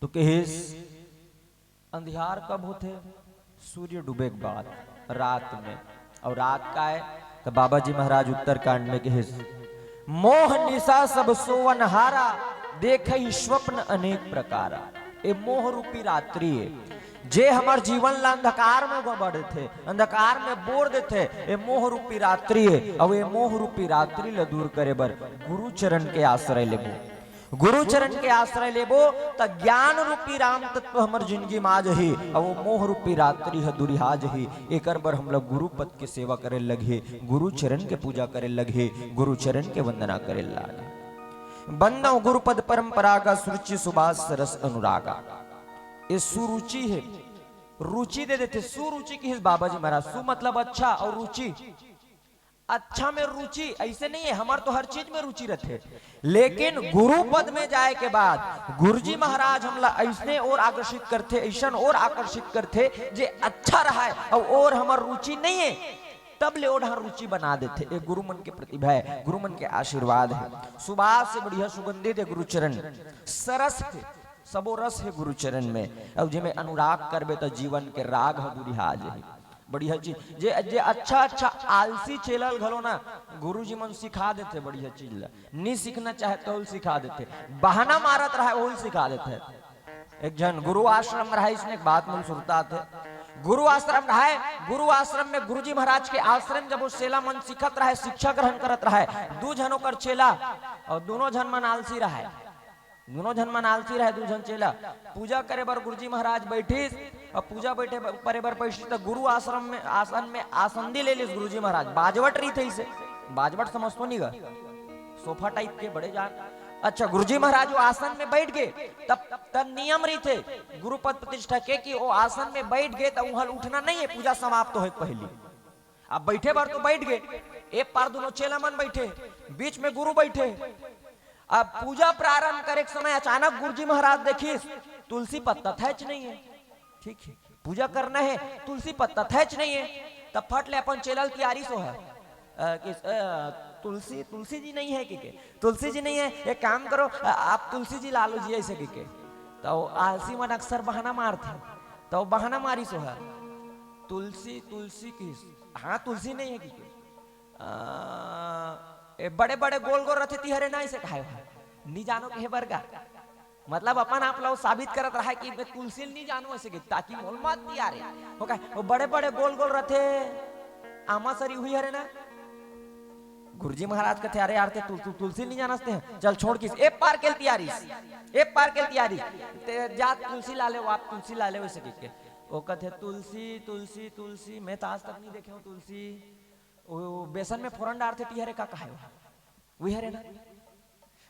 तो कहिस, अंधियार कब होथे? सूर्य डूबे के बाद, रात में। अउ रात का हे? त बाबा जी महाराज उत्तरकांड में कहिस, "मोह निशा सब सोवनहारा, देखहि स्वप्न अनेक प्रकारा।" ए मोह रूपी रात्रि हे, जे हमर जीवन ला अंधकार में गोबर देथे, अंधकार में बोर देथे, ए मोह रूपी रात्रि हे। अउ ए मोह रूपी रात्रि ला दूर करे बर गुरु चरण के आश्रय लेबो। गुरु चरण के आश्रय लेबो, त ज्ञान रूपी राम तत्व हमर जिंदगी में आ जही, अउ वो मोह रूपी रात्रि ह दुरिहा जही। एकर बर हमला गुरु पद के सेवा करे लगही, गुरु चरण के पूजा करे लगही, गुरु चरण के वंदना करे लगही। बंदव गुरु पद परम परागा, सुरुचि सुबास सरस अनुरागा। ए सुरुचि हे, रुचि दे देथे, सुरुचि कहिस बाबा जी महाराज। सु मतलब अच्छा अउ रुचि, अच्छा में रुचि अइसे नहीं हे, हमर तो हर चीज में रुचि रथे, लेकिन गुरु पद में जाए के बाद गुरुजी महाराज हमला अइसने ओर आकर्षित करथे, अइसन ओर आकर्षित करथे, जे अच्छा रहय अउ ओर हमर रुचि नहीं हे, तब ले ओ डहर रुचि बना देथे। ए गुरु मन के प्रतिभा हे, गुरु मन के आशीर्वाद हे। सुबास से बढ़िया सुगंधित हे गुरु चरण, सरस हे, सबो रस हे गुरु चरण में। अउ जेमे अनुराग करबे त जीवन के राग ह दुरिहा जही। बढ़िया चीज। जे, जे अच्छा, अच्छा आलसी चेला ल घलो ना, गुरुजी मन सिखा देथे बढ़िया चीज ल। नी सीखना चाहे तो ल सिखा देथे। बहाना मारत रहय, ओल सिखा देथे। एक झन गुरु आश्रम रहय, अइसने एक बात मोला सुरता आथे। गुरु आश्रम रहय, गुरु आश्रम में गुरुजी महाराज के आश्रम, जब वो चेला मन सीखत रहय, शिक्षा ग्रहण करत रहय, दू झन ओकर चेला अउ दूनों झन मन आलसी रहय। दूनों झन मन आलसी रहय, दू झन चेला। पूजा करे बर गुरुजी महाराज बइठिस, अउ पूजा बइठे ब-, करे बर बइठिस, त गुरु आश्रम में, आसन में आसंदी ले लिस गुरुजी महाराज। बाजवट रहिथे अइसे, बाजवट समझथो नी गा, सोफा type के बड़े जान। अच्छा, गुरुजी महाराज वो आसन में बइठ गे, तब, तब नियम रहिथे गुरु पद प्रतिष्ठा के कि वो आसन में बइठ गे त उहाँ ले उठना नहीं हे, पूजा समाप्त होय के पहिली। अब बइठे बर तो बइठ गे, ए पार दूनों चेला मन बइठे, बीच में गुरु बइठे। अब पूजा प्रारंभ करे के समय अचानक गुरुजी महाराज देखिस, तुलसी पत्ता थैच नहीं हे। ठीक हे, पूजा करना हे, तुलसी पत्ता थैच नहीं हे। तब फट ले अपन चेला ल तियारिस ओह, अ, किस, अ, "तुलसी, तुलसी जी नहीं हे," कहिके, "तुलसी जी नहीं हे, एक काम करो, अ, आप तुलसी जी ला लो जी," अइसे कहिके। त वो आलसी मन अक्सर बहाना मारथे, त वो बहाना मारिस ओह, "तुलसी, तुलसी किस, हाँ, तुलसी नहीं हे," कहिके। अ, ए बड़े-बड़े गोल-गोल रथे, तिहरे ना अइसे कहाय ओह। नी जानो कहे बर गा। मतलब अपन आप ला वो साबित करत रहय कि मैं तुलसी ल नी जानो अइसे कहिके, ताकि मोल मत तियारे। वो कहे, वो बड़े-बड़े गोल-गोल रथे, आमा सरी उही हरे ना। गुरुजी महाराज कथे, "अरे यार, ते तु-, तु-, तुलसी ल नी जानस ते, चल छोड़ किस, ए पार के ल तियारिस, ए पार के ल तियारिस। ते जा तुलसी ला ले, वो आप तुलसी ला ले," अइसे कहिके। वो कथे, "तुलसी, तुलसी, तुलसी, मैं त आज तक नी देखे हँव तुलसी।" वो बेसन में फोरन डारथे, तिहरे का कहाय वो? उही हरे ना?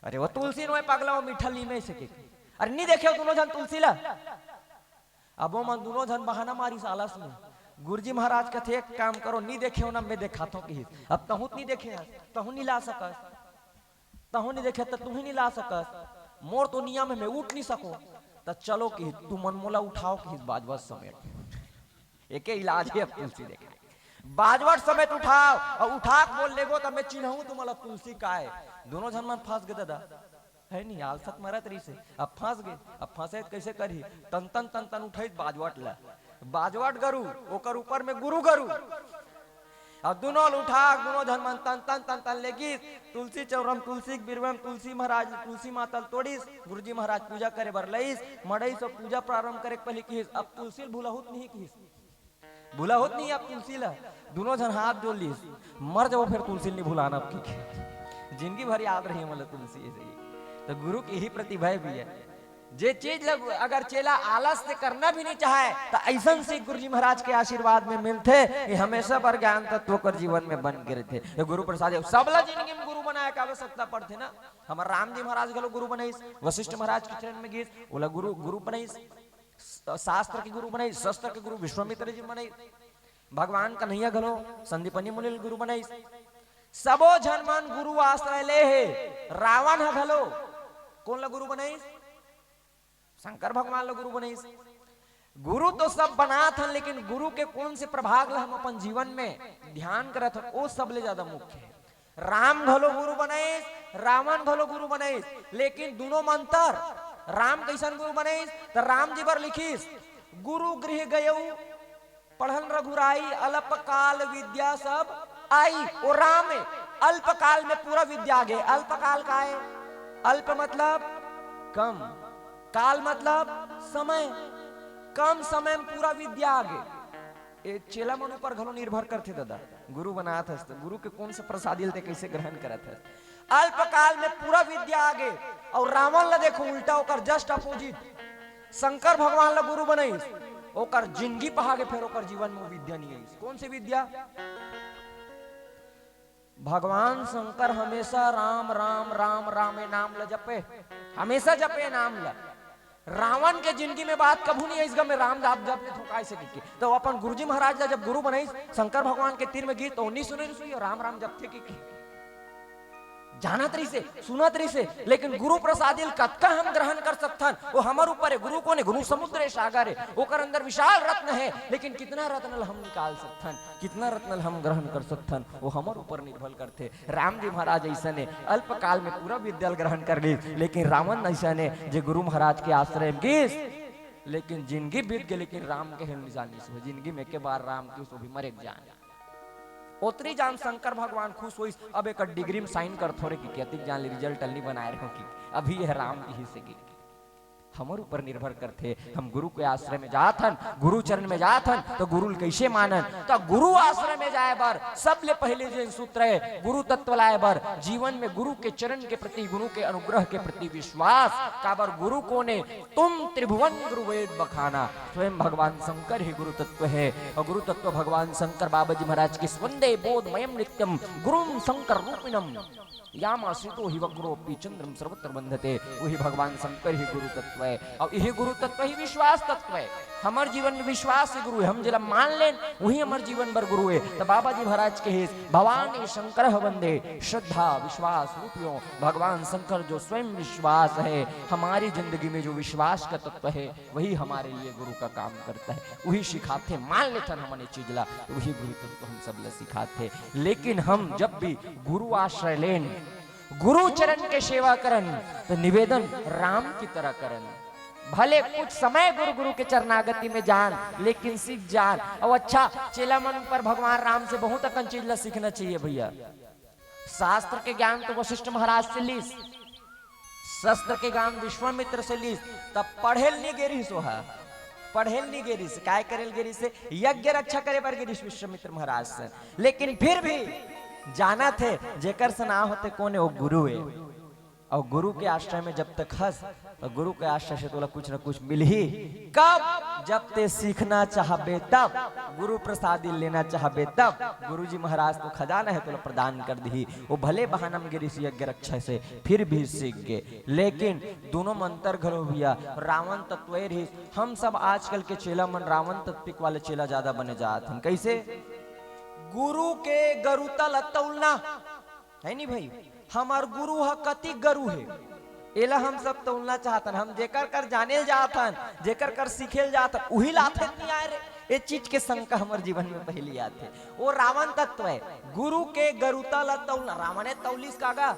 अरे वो तुलसी नोहे पगला, वो मीठा लीम हे अइसे कहिके। अरे नी देखे हव दूनों झन तुलसी ला? अब वो मन दूनों झन बहाना मारिस आलस में। गुरुजी महाराज कथे, "एक काम करो, नी देखे हव ना, मैं देखाथँव," कहिस। अब तहूँ त नी देखे हस, तहूँ नी ला सकस। तहूँ नी देखे त तुही नी ला सकस। मोर तो नियम हे, मैं उठ नी सकों। त चलो कहिस, तुमन मोला उठाओ कहिस, बाजवट समेत। एके इलाज हे अब तुलसी देखे। बाजवट समेत उठाओ, अउ उठा के बोल लेगो, त मैं चिन्हहूँ तुमन ला तुलसी काय। दूनों झन मन फँस गे ददा। हे नी, आलस म मरत रहिसे, अब फँस गे, अब फँसे त कइसे करही? तन तन, तन तन उठइस बाजवट ला। बाजवट गरू, ओकर ऊपर में गुरु गरू। अब दूनों ल उठा के दूनों झन मन तन तन, तन तन लेगिस। तुलसी चौरा म, तुलसी के बिरवा म, तुलसी महाराज, तुलसी माता ल तोड़िस। गुरुजी महाराज पूजा करे बर लइस, मड़इस अउ पूजा प्रारंभ करे के पहिली किहिस, "अब तुलसी ल भुलाहू त नहीं," किहिस। भुलाहू त नहीं आप तुलसी ला? दूनों झन हाथ जोड़ लिस, मर जाबो फेर तुलसी ला नहीं भुलाना अब की। जिंदगी भर याद रही हमला तुलसी ऐसे ही। तो गुरु के यही प्रतिभा भी है। जे चीज ला अगर चेला आलस से करना भी नहीं चाहे, तो ऐसन से गुरु जी महाराज के आशीर्वाद में मिलथे कि हमेशा बर ज्ञान तत्व ओकर जीवन में बन के रहिथे। ये गुरु प्रसाद हे, सबला जिंदगी में गुरु बनाए के आवश्यकता पड़थे ना। हमर राम जी महाराज घलो गुरु बनइस, वशिष्ठ महाराज के चरण में गिस, ओला गुरु, गुरु बनइस, स-, शास्त्र के गुरु बनइस, शस्त्र के गुरु विश्वामित्र जी बनइस, भगवान कन्हैया घलो संदीपनी मुनि ल गुरु बनइस। सबो झन मन गुरु आश्रय ले हे। रावण ह घलो कोन ला गुरु बनइस? शंकर भगवान ला गुरु बनइस। गुरु तो सब बनात हन, लेकिन गुरु के कोन से प्रभाग ला हम अपन जीवन में ध्यान करत हन, वो सबले ज्यादा मुख्य हे। राम घलो गुरु बनइस, रावण घलो गुरु बनइस, लेकिन दूनों म अंतर। राम कइसन गुरु बनइस? त राम जी बर लिखिस, "गुरु गृह गयऊ, पढ़न रघुराई, अल्पकाल विद्या सब आई।" वो राम हे, अल्पकाल में पूरा विद्या आगे। अल्पकाल का हे? अल्प मतलब कम, काल मतलब समय। कम समय में पूरा विद्या आगे। ए चेला मन ऊपर घलो निर्भर करथे दादा। गुरु बनात हस त गुरु के कोन से प्रसादी ल ते कइसे ग्रहण करत हस? अल्पकाल में पूरा विद्या आगे। अउ रावण ला देखो, उल्टा, ओकर just opposite। शंकर भगवान ला गुरु बनइस, ओकर जिंदगी पहागे, फेर ओकर जीवन में वो विद्या नहीं आइस। कोन से विद्या? भगवान शंकर हमेशा राम, राम, राम, राम ए नाम ला जपे, हमेशा जपे ए नाम ला। रावण के जिंदगी में बात कभू नहीं आइस गा, मैं राम जाप जप ले थोकाय से कहिके। तो अपन गुरुजी महाराज ला जब गुरु बनइस, शंकर भगवान के तीर में गिस, तो नहीं सुने रहिस, "ये राम, राम जपथे कहिके।" जानत रहिसे, सुनत रहिसे, लेकिन गुरु प्रसादी ल कतका हम ग्रहण कर सकथन, वो हमर ऊपर हे। गुरु कोन हे? गुरु समुद्र हे, सागर हे, ओकर अंदर विशाल रत्न हे, लेकिन कितना रत्न ल हम निकाल सकथन, कितना रत्न ल हम ग्रहण कर सकथन, वो हमर ऊपर निर्भर करथे। राम जी महाराज अइसन हे, अल्पकाल में पूरा विद्या ल ग्रहण कर लिस, लेकिन रावण अइसन हे, जे गुरु महाराज के आश्रय में गिस, लेकिन जिंदगी बीत गे, लेकिन राम के हेल निशान नहीं सुहे। जिंदगी में एक बार राम के, सो भी मरे के जान। ओतरी जान शंकर भगवान खुश होइस, अब एकर डिग्री में साइन कर थोरे कि कतिक जान ले रिजल्ट ल नहीं बनाए रहो कि अभी यह राम की ही से गिर। हमर ऊपर निर्भर करथे, हम गुरु के आश्रय में जात हन, गुरु चरण में जात हन, तो गुरु ल कइसे मानन? तो गुरु आश्रय में जाए बर सबले पहले जेन सूत्र हे, गुरु तत्व लाए बर, जीवन में गुरु के चरण के प्रति, गुरु के अनुग्रह के प्रति विश्वास। काबर गुरु कोन हे? तुम त्रिभुवन गुरु वेद बखाना। स्वयं भगवान शंकर ही गुरु तत्व हे, अउ गुरु तत्व भगवान शंकर बाबा जी महाराज के स्वंदे बोधमयम नित्यम गुरुम शंकर रूपिणम। यामाश्रितो हि वक्रोऽपि चंद्रं सर्वत्र वंदते। वही भगवान शंकर ही गुरु तत्व हे, अउ यही गुरु तत्व ही विश्वास तत्व हे। हमर जीवन में विश्वास ही गुरु हे, हम जेला मान लेन, वही हमर जीवन बर गुरु हे। त बाबा जी महाराज कहिस, "भवान शंकर वंदे श्रद्धा विश्वास रूपियों।" भगवान शंकर जो स्वयं विश्वास हे, हमारी जिंदगी में जो विश्वास का तत्व हे, वही हमारे लिए गुरु का काम करता हे, वही सिखाथे। मान लेथन हमन ये चीज ला, वही गुरु तत्व हम सब ला सिखाथे। लेकिन हम जब भी गुरु आश्रय लेन, गुरु चरण के सेवा करन, तो निवेदन राम की तरह करन। भले कुछ समय गुरु, गुरु के चरणागति में जान, लेकिन सीख जान। अउ अच्छा, चेला मन पर भगवान राम से बहुत अकन चीज ला सीखना चाहिए भैया। शास्त्र के ज्ञान तो वशिष्ठ महाराज से लीस, शस्त्र के ज्ञान विश्वामित्र से लीस, तब पढ़े ल नहीं गे रिहिस ओहा। पढ़े ल नहीं गे रिहिस, काय करे ल गे रिहिस? यज्ञ रक्षा करे बर गे रिहिस विश्वामित्र महाराज से। लेकिन फिर भी जानथे, जेकर से ना होथे कोन हे, वो गुरु हे। अउ गुरु के आश्रय में जब तक हस, तो गुरु के आश्रय से तोला कुछ न कुछ मिलही। कब? जब ते सीखना चाहबे तब, गुरु प्रसादी लेना चाहबे तब। गुरु जी महाराज तो खजाना हे, तोला प्रदान कर दिही। वो भले बहाना में गे रिहिस यज्ञ रक्षा से, फिर भी सीख गे। लेकिन दूनों म अंतर घलो भैया, रावण तत्व ए रिहिस। हम सब आजकल के चेला मन रावण तत्विक वाले चेला ज्यादा बने जात हन। कइसे? गुरु के गरुता ल तौलना, हे नी भई? हमर गुरु ह कतिक गरु हे, एला हम सब तौलना चाहत हन। हम जेकर कर जाने ल जात हन, जेकर कर सीखे ल जात हन, उही ल आथे त नइ आए रे। ए चीज के शंका हमर जीवन में पहिली आथे। वो रावण तत्व हे, गुरु के गरुता ल तौलना। रावण ए तौलिस का गा,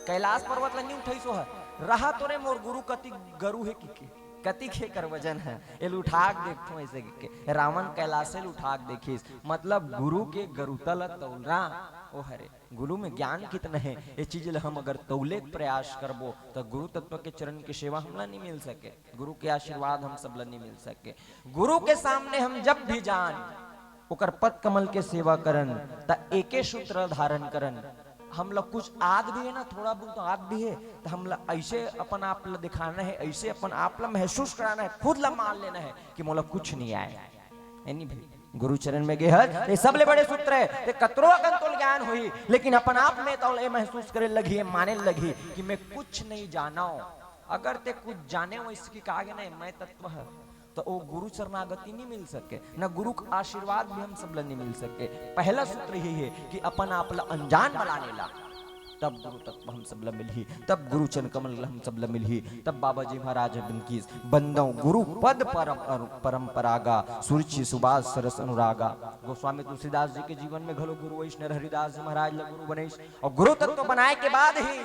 कैलाश पर्वत ल नइ उठइस ओह। रहा तो रे मोर गुरु कतिक गरु हे कहिके, कतिक हे एकर वजन हे, एला उठा के देखथों अइसे कहिके। रावण कैलाश ल उठा के देखिस, मतलब गुरु के गरुता ल तौलना, ओ हरे। गुरु में ज्ञान कितना हे, ए चीज ल हम अगर तौले के प्रयास करबो, त गुरु तत्व के चरण के सेवा हमला नइ मिल सके, गुरु के आशीर्वाद हम सब ल नइ मिल सके। गुरु के सामने हम जब भी जान, ओकर पद कमल के सेवा करन, त एके सूत्र धारण करन। हमला कुछ आत भी हे ना, थोड़ा बहुत आत भी हे, त हमला ऐसे अपन आप ला दिखाना हे, ऐसे अपन आप ला महसूस कराना हे, खुद ला मान लेना हे कि मोला कुछ नहीं आय। हे नहीं भाई, गुरु चरण में गे हस, ये सबले बड़े सूत्र हे। ते कतरो अकन तोल ज्ञान होही, लेकिन अपन आप में तोल ये महसूस करे लगही, ये माने लगही कि मैं कुछ नहीं जानव। अगर ते कुछ जाने हो, इसकी कहा गया ना, मैं तत्व है, तो वो गुरु शरणागति नहीं मिल सके, न गुरु का आशीर्वाद भी हम सब ला नहीं मिल सके। पहला सूत्र यही है कि अपन आप ला अनजान बनाने ला, तब गुरु तत्व हम सब ला मिलही, तब गुरु चरण कमल हम सब ला मिलही। तब बाबा जी महाराज ह बन किस, "बंदव गुरु पद परम अरु-, परंपरागा, सुरुचि सुबास सरस अनुरागा।" गोस्वामी तुलसीदास जी के जीवन में घलो गुरु वैष्णव हरिदास जी महाराज ला गुरु बनइस, और गुरु तत्व बनाए के बाद ही,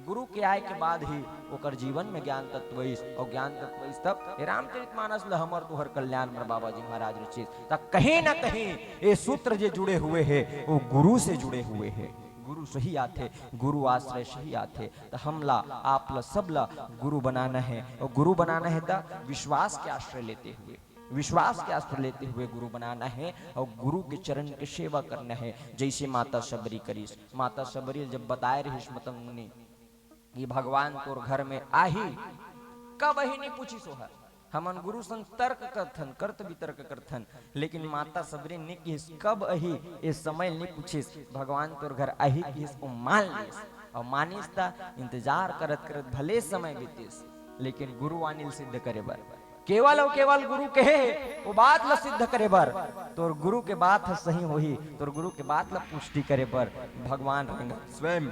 गुरु के आए के बाद ही ओकर जीवन में ज्ञान तत्व आइस, और ज्ञान तत्व आइस तब ये रामचरित मानस ल हमर तुहर कल्याण बर बाबा जी महाराज रचिस। त कहीं ना कहीं ये सूत्र जे जुड़े हुए हे, वो गुरु से जुड़े हुए हे। गुरु सही आथे, गुरु आश्रय सही आथे। त हमला, आप ला, सब ला गुरु बनाना हे, और गुरु बनाना हे त विश्वास के आश्रय लेते हुए, विश्वास के आश्रय लेते हुए गुरु बनाना हे, और गुरु के चरण के सेवा करना हे। जैसे माता शबरी करिस, माता शबरी जब बताए रहिस मतंग मुनि, "ये भगवान तोर घर में आही, कब आही?" नहीं पूछिस ओहर। हमन गुरु संग तर्क करथन, कर्त वितर्क करथन, लेकिन माता शबरी ने किहिस, "कब आही?" ये समय नहीं पूछिस, "भगवान तोर घर आही," किहिस, ओ मान लिस। और मानिस त इंतजार करत करत भले समय बीतिस, लेकिन गुरु वाणी ल सिद्ध करे बर, केवल और केवल गुरु के हे, वो बात ल सिद्ध करे बर, तोर गुरु के बात ह सही होही, तोर गुरु के बात ल पुष्टि करे बर भगवान रंग स्वयं,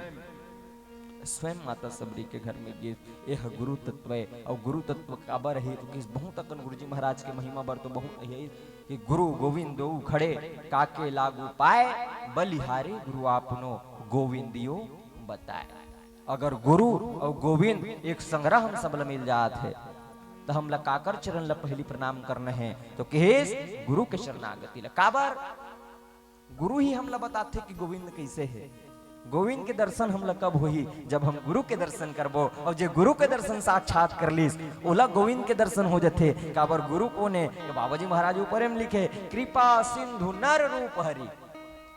स्वयं माता शबरी के घर में गिस। एह गुरु तत्व हे, और गुरु तत्व काबर हे तो किस, बहुत अकन गुरुजी महाराज के महिमा बर तो बहुत हे कि "गुरु गोविंद दो खड़े, काके लागू पाए, बलिहारी गुरु आपनो, गोविंदियो बताए।" अगर गुरु और गोविंद एक संग्रह हम सब ल मिल जात हे, त हमला काकर चरण ल पहली प्रणाम करना हे? तो किहिस, गुरु के शरणागति ल। काबर? गुरु ही हमला बताथे कि गोविंद कैसे हे। गोविंद के दर्शन हमला कब होही? जब हम गुरु के दर्शन करबो। और जे गुरु के दर्शन साक्षात कर लिस, ओला गोविंद के दर्शन हो जथे। काबर? गुरु कोन हे? तो बाबा जी महाराज ऊपर में लिखे, "कृपा सिंधु नर रूप हरि।"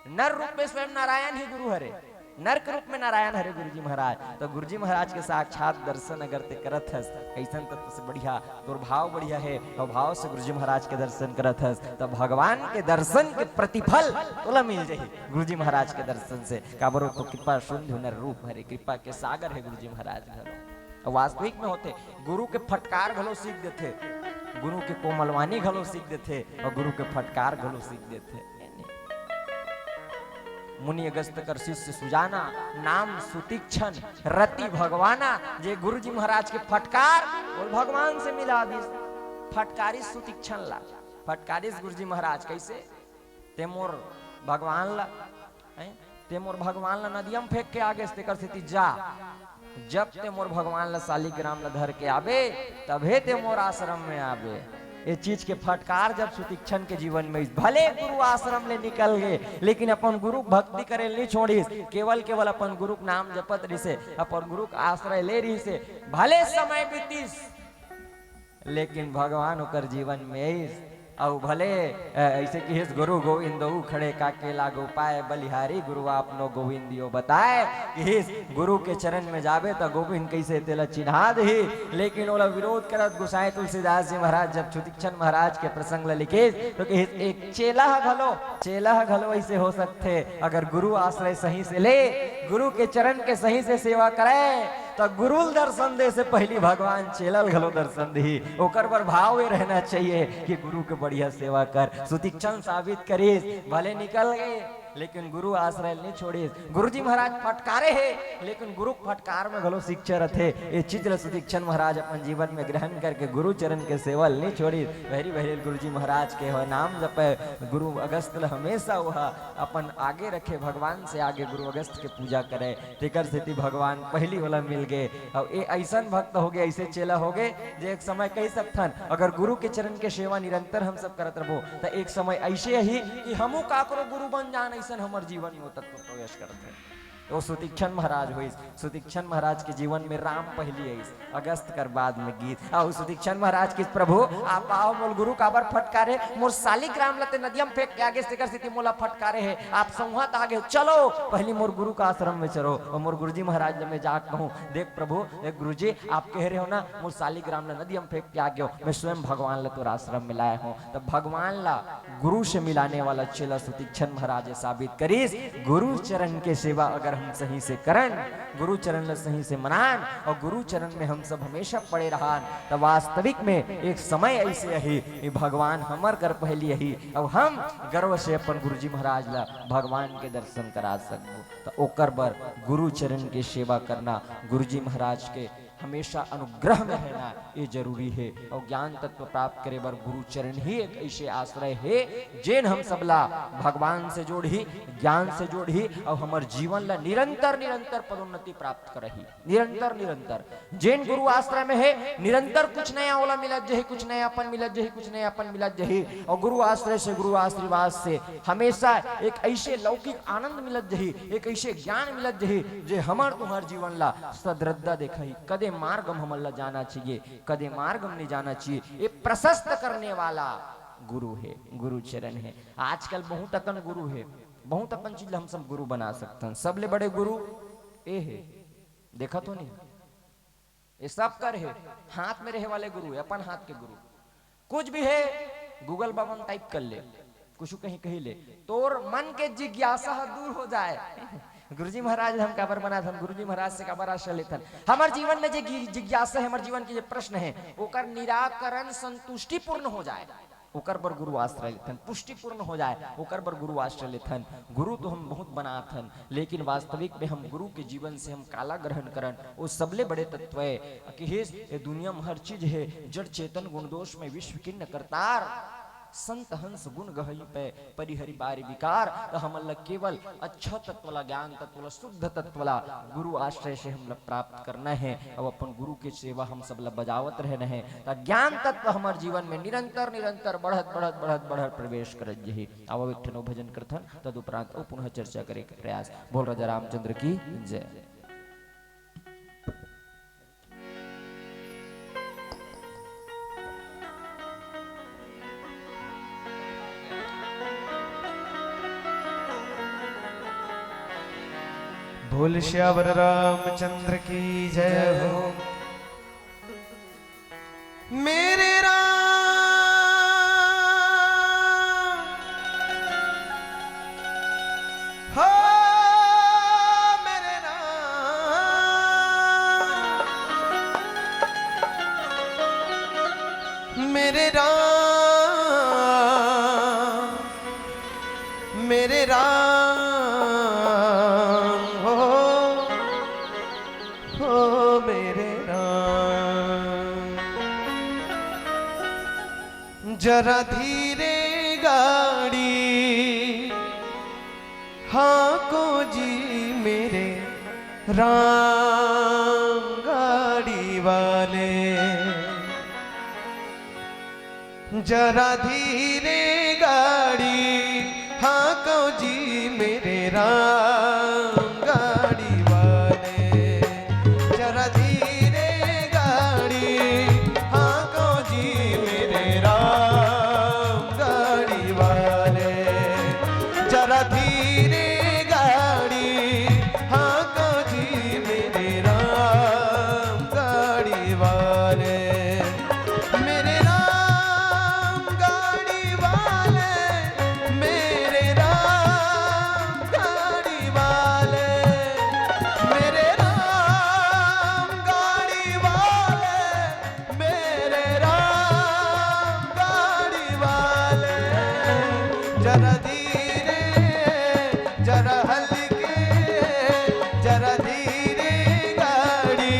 नर रूप में स्वयं नारायण ही गुरु हरे, नर के रूप में नारायण हरे गुरुजी महाराज। तो गुरुजी महाराज के साक्षात दर्शन अगर ते करत हस, अइसन तत्व से बढ़िया, तोर भाव बढ़िया हे, और भाव से गुरुजी महाराज के दर्शन करत हस, तो भगवान के दर्शन के प्रतिफल तोला मिल जाही गुरुजी महाराज के दर्शन से। काबर? वो तो कृपा सिंधु नर रूप हरे, कृपा के सागर हे गुरुजी महाराज घलो। और वास्तविक में होथे, गुरु के फटकार घलो सीख देथे, गुरु के कोमलवाणी घलो सीख देथे, और गुरु के फटकार घलो सीख देथे। मुनि अगस्त कर शिष्य सुजाना, नाम सुतीक्षण, रति भगवाना। जे गुरुजी महाराज के फटकार, वो भगवान से मिला दिस। फटकारिस सुतीक्षण ला, फटकारिस गुरुजी महाराज, कैसे? "ते मोर भगवान ला, हैं? ते मोर भगवान ला नदिया में फेंक के आगेस, तेकर सेती जा।" जब ते मोर भगवान ल शालिग्राम ल धर के आबे, तभे ते मोर आश्रम में आबे। ये चीज के फटकार जब सुतीक्षण के जीवन में, भले गुरु आश्रम ले निकल गे, लेकिन अपन गुरु के भक्ति करे ल नहीं छोड़िस। केवल, केवल अपन गुरु के नाम जपत रिसे, अपन गुरु के आश्रय ले रिसे। भले समय बीतिस, लेकिन भगवान ओकर जीवन में आइस। अउ भले, अ, ऐसे किहिस, "गुरु गोविंद दऊ खड़े, काके लागू पाए, बलिहारी गुरु आपनो, गोविंदियो बताए।" किहिस, गुरु के चरण में जाबे त गोविंद कैसे तेला चिन्हा देही। लेकिन ओला विरोध करत गोसाई तुलसीदास जी महाराज जब सुतीक्षण महाराज के प्रसंग ल लिखिस, तो किहिस, "एक चेला ह घलो, चेला ह घलो ऐसे हो सकथे, अगर गुरु आश्रय सही से ले, गुरु के चरण के सही से सेवा करे, त गुरु ल दर्शन दे से पहली भगवान चेला ल घलो दर्शन दिही।" ओकर बर भाव ये रहना चाहिए कि गुरु के बढ़िया सेवा कर। सुतीक्षण साबित करिस, भले निकल गे, लेकिन गुरु आश्रय ल नहीं छोड़िस। गुरुजी महाराज फटकारे हे, लेकिन गुरु के फटकार में घलो शिक्षा रथे। ये चीज ल सुतीक्षण महाराज अपन जीवन में ग्रहण करके गुरु चरण के सेवा ल नहीं छोड़िस। बहरी बहरी गुरुजी महाराज के हो नाम जपे, गुरु अगस्त ल हमेशा वह अपन आगे रखे, भगवान से आगे गुरु अगस्त के पूजा करे। तेकर सेती भगवान पहली वाला मिल गे। अउ ए अइसन भक्त हो गे, ऐसे चेला हो गे, जे एक समय कह सकथन, अगर गुरु के चरण के सेवा निरंतर हम सब करत रहबो, त एक समय ऐसे ही कि हमू काकरो गुरु बन जान, अइसन हमर जीवन में वो तत्व प्रवेश करथे। वो सुतीक्षण महाराज होइस। सुतीक्षण महाराज के जीवन में राम पहली आइस, अगस्त कर बाद में गीत। अउ सुतीक्षण महाराज के, "प्रभु, आप आओ, मोर गुरु काबर फटकारे? मोर सालिग्राम ल ते नदिया म फेंक के आगे, तेकर सेती मोला फटकारे हे। आप संवत आगे, चलो, पहली मोर गुरु का आश्रम में चलो।" अउ मोर गुरुजी महाराज ल मैं जाके कहूँ, "देख प्रभु, देख गुरुजी, आप कह रहे हो ना, मोर सालिग्राम ल नदिया म फेंक के आगे हो, मैं स्वयं भगवान ल तोर आश्रम में लाए हूँ।" तब भगवान ला गुरु से मिलाने वाला चेला सुतीक्षण महाराज ये साबित करिस, गुरु चरण के सेवा अगर हम सही से करन, गुरु चरण ल सही से मनान अउ गुरु चरण में हम सब हमेशा पड़े रहन, त वास्तविक में एक समय ऐसे आही कि भगवान हमर कर पहली आही अउ हम गर्व से अपन गुरुजी महाराज ला भगवान के दर्शन करा सकबो। त ओकर बर गुरु चरण के सेवा करना, गुरुजी महाराज के हमेशा अनुग्रह में रहना ये जरूरी हे। अउ ज्ञान तत्व प्राप्त करे बर गुरु चरण ही एक ऐसे आश्रय हे, जेन हम सबला भगवान से जोड़ही, ज्ञान से जोड़ही अउ हमर जीवन ला निरंतर, निरंतर पदोन्नति प्राप्त करही। निरंतर, निरंतर जेन गुरु आश्रय में हे, निरंतर कुछ नया ओला मिलत जही, कुछ नयापन मिलत जही, कुछ नयापन मिलत जही। अउ गुरु आश्रय से, गुरु आशीर्वाद से हमेशा एक ऐसे लौकिक आनंद मिलत जही, एक ऐसे ज्ञान मिलत जही, जे हमर तुम्हर जीवन ला सद्रद्दा देखही, कदे मार्ग म हमन ला जाना चाहिए, कदे मार्ग म नहीं जाना चाहिए, ये प्रशस्त करने वाला गुरु हे, गुरु चरण हे। आजकल बहुत अकन गुरु हे, बहुत अकन चीज ला हम सब गुरु बना सकथन। सबले बड़े गुरु ए हे, देखा तो नहीं? ये सब कर हे, हाथ में रहे वाले गुरु हे, अपन हाथ के गुरु। कुछ भी हे, Google बाबा में टाइप कर ले, कुछ कहीं कही ले, तोर मन के जिज्ञासा ह दूर हो जाए। गुरुजी महाराज हम काबर बनाथन, गुरुजी महाराज से काबर आश्रय लेथन? हमर जीवन में जे गि-, जिज्ञासा हे, हमर जीवन के जे प्रश्न हे, ओकर निराकरण संतुष्टिपूर्ण हो जाए, ओकर बर गुरु आश्रय लेथन। पुष्टिपूर्ण हो जाए, ओकर बर गुरु आश्रय लेथन। गुरु तो हम बहुत बनाथन, लेकिन वास्तविक में हम गुरु के जीवन से हम काला ग्रहण करन, वो सबले बड़े तत्व हे। कहेस, ये दुनिया में हर चीज हे, जड़ चेतन गुण दोष में विश्व किन्न करतार। संत हंस गुण गहई पे परिहरि बारि विकार। त हमन ला केवल अच्छा तत्व ला, ज्ञान तत्व ला, शुद्ध तत्व ला गुरु आश्रय से हमन ला प्राप्त करना हे। अब अपन गुरु के सेवा हम सब ला बजावत रहना हे, त ज्ञान तत्व हमर जीवन में निरंतर, निरंतर बढ़त, बढ़त, बढ़त, बढ़त प्रवेश करत जही। अब एक ठन अउ भजन करथन, तदुपरांत अउ पुनः चर्चा करे के प्रयास। बोल राजा रामचंद्र की जय। बोल सियावर रामचंद्र की जय हो। मेरे राम, हो मेरे राम, मेरे राम, मेरे राम, हो, हो मेरे राम। जरा धीरे गाड़ी हाँको जी मेरे राम गाड़ी वाले। जरा धीरे गाड़ी हाँको जी मेरे राम गाड़ी वाले। जरा धीरे गाड़ी हाँको जी मेरे राम गाड़ी वाले। जरा धीरे गाड़ी हाँको जी मेरे राम गाड़ी वाले। मेरे राम गाड़ी वाले, मेरे राम गाड़ी वाले, मेरे राम गाड़ी वाले, मेरे राम गाड़ी वाले। जरा धीरे, जरा हल्के, जरा धीरे गाड़ी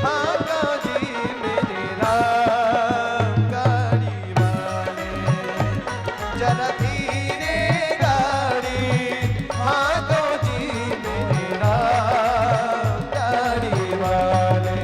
हाँको जी मेरे राम गाड़ी वाले। जरा धीरे गाड़ी हाँको जी मेरे राम गाड़ी वाले।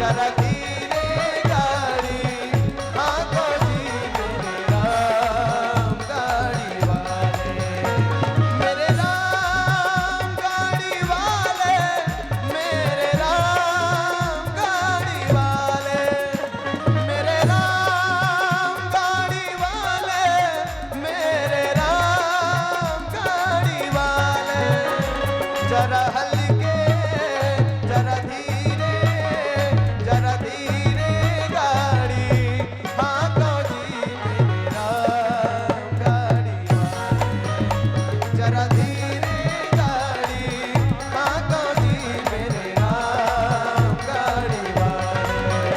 जरा धीरे गाड़ी हाँको जी, मेरे राम गाड़ी वाले, मेरे राम गाड़ी वाले, मेरे राम गाड़ी वाले, मेरे राम गाड़ी वाले, मेरे राम गाड़ी वाले, जरा हल्के, जरा धीरे, जरा धीरे गाड़ी हाँको जी, मेरे राम गाड़ी वाले, जरा धीरे गाड़ी हाँको जी, मेरे राम गाड़ी वाले,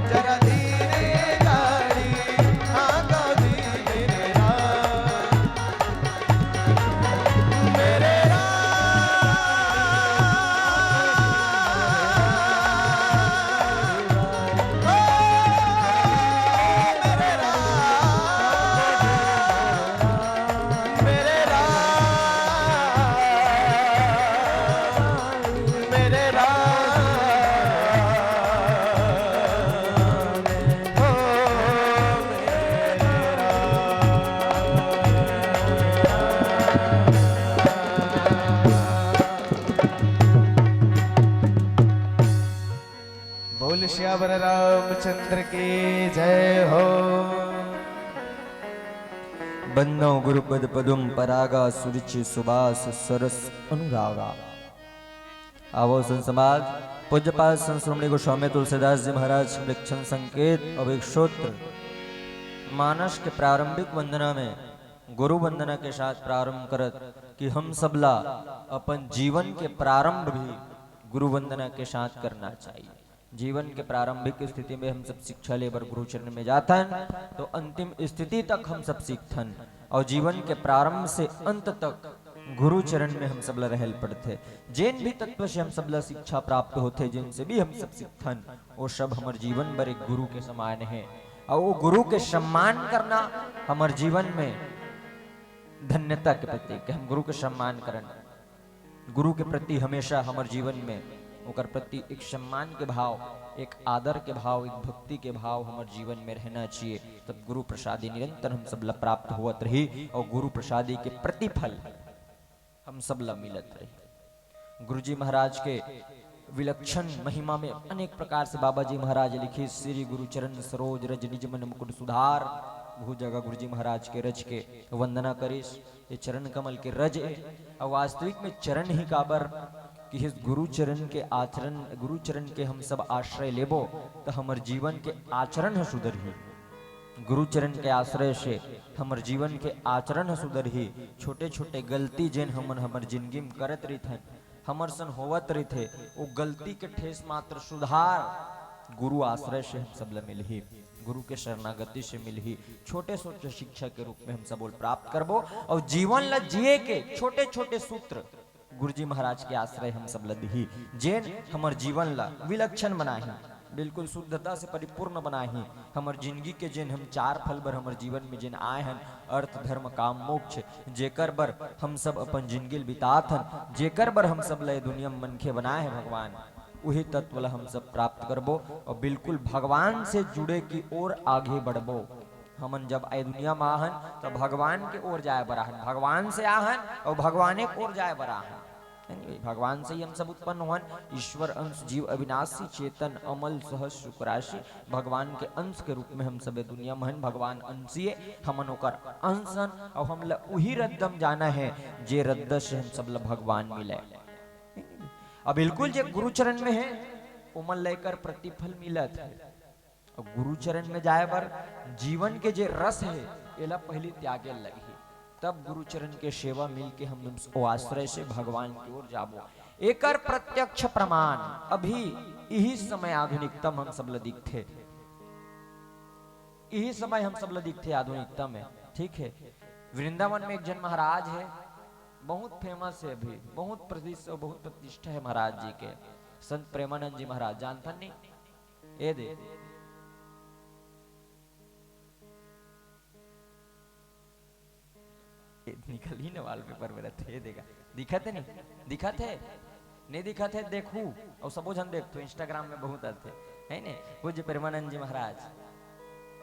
जरा धीरे गाड़ी हाँको जी, मेरे राम, मेरे राम, ओ मेरे राम, मेरे राम, मेरे राम, ओ मेरे राम। बोल सियावर रामचंद्र की जय हो। बंदौ गुरुपद पदुम परागा सुरुचि सुबास सरस अनुरागा। आवो संत समाज, पूज्यपाद संत शिरोमणि गोस्वामी तुलसीदास जी महाराज के विलक्षण संकेत और एक सूत्र मानस के प्रारंभिक वंदना में गुरु वंदना के साथ प्रारंभ करत कि हम सबला अपन जीवन के प्रारंभ भी गुरु वंदना के साथ करना चाहिए। जीवन के प्रारंभिक स्थिति में हम सब शिक्षा लेबर गुरु चरण में जाथन, तो अंतिम स्थिति तक हम सब सीखथन और जीवन के प्रारंभ से अंत तक गुरु चरण में हम सबला रहल पड़थे। जेन भी तत्व से हम सबला शिक्षा प्राप्त होथे, जेन से भी हम सब सीखथन, वो सब हमर जीवन बर एक गुरु के समान है। और वो गुरु के सम्मान करना हमर जीवन में धन्यता के प्रतीक है। हम गुरु के सम्मान करन, गुरु के प्रति हमेशा हमर जीवन में ओकर प्रति एक सम्मान के भाव, एक आदर के भाव, एक भक्ति के भाव हमर जीवन में रहना चाहिए। तब गुरु प्रसादी निरंतर हम सब ला प्राप्त होवत रही और गुरु प्रसादी के प्रतिफल हम सब ला मिलत रही। गुरुजी महाराज के विलक्षण महिमा में अनेक प्रकार से बाबा जी महाराज लिखिस, श्री गुरु चरण सरोज रज निज मन मुकुट सुधार। बहुत जगह गुरुजी महाराज के रज के वंदना करिस। ये चरण कमल के रज ए। और वास्तविक में चरण ही काबर कि इस गुरु चरण के आचरण, गुरु चरण के हम सब आश्रय लेबो, तो हमर जीवन के आचरण ह सुधरही। गुरु चरण के आश्रय से हमर जीवन के आचरण ह सुधरही। छोटे-छोटे गलती जेन हमन हमर जिंदगी में करत रहिथन, हमर सन होवत रहिथे, वो गलती के ठेस मात्र सुधार गुरु आश्रय से हम सब ल मिलही, गुरु के शरणागति से मिलही। छोटे-छोटे शिक्षा के रूप में हम सब ओल प्राप्त करबो और जीवन ल जिए के छोटे-छोटे सूत्र गुरुजी महाराज के आश्रय हम सब ल दिही, जेन हमर जीवन ल विलक्षण बनाही, बिल्कुल शुद्धता से परिपूर्ण बनाही। हमर जिंदगी के जेन हम चार फल बर हमर जीवन में जेन आए हन, अर्थ, धर्म, काम, मोक्ष, जेकर बर हम सब अपन जिंदगी ल बितात हन, जेकर बर हम सब ल ये दुनिया में मनखे बनाए हे भगवान, उही तत्व ल हम सब प्राप्त करबो और बिल्कुल भगवान से जुड़े की ओर आगे बढ़बो। हमन जब ए दुनिया म आहन, त भगवान के ओर जाए बर आहन, भगवान से आहन और भगवाने के ओर जाए बर आहन। है नी? भगवान से ही हम सब उत्पन्न होन। ईश्वर अंश जीव अविनाशी, चेतन अमल सहज सुख राशि। भगवान के अंश के रूप में हम सब ए दुनिया में हन। भगवान अंशीय, हमन ओकर अंश हन, और हम ला उही रद्द म जाना है, जे रद्द से हम सब ला भगवान मिले। अब बिल्कुल जे गुरु चरण में है, ओमन ला एकर प्रतिफल मिलत है। अउ गुरु चरण में जाए बर जीवन के जे रस हे, एला पहिली त्यागे लगही, तब गुरु चरण के सेवा मिल के हम ओ आश्रय से भगवान की ओर जाबो। एकर प्रत्यक्ष प्रमाण अभी इही समय आधुनिकता म हम सब ल दिखथे, इही समय हम सब ल दिखथे आधुनिकता में। ठीक है, वृंदावन में एक जन महाराज है, बहुत famous है अभी, बहुत प्रसिद्ध और बहुत प्रतिष्ठा है महाराज जी के, संत प्रेमानंद जी महाराज, जानथन नहीं? ए दे। ए, निकल ही ना wallpaper में रथे, ए देगा। दिखत है नहीं? दिखत है? नहीं दिखत है, देखू। और सबो झन देख, तो Instagram में बहुत आते। है ने? पूज्य प्रेमानंद जी महाराज,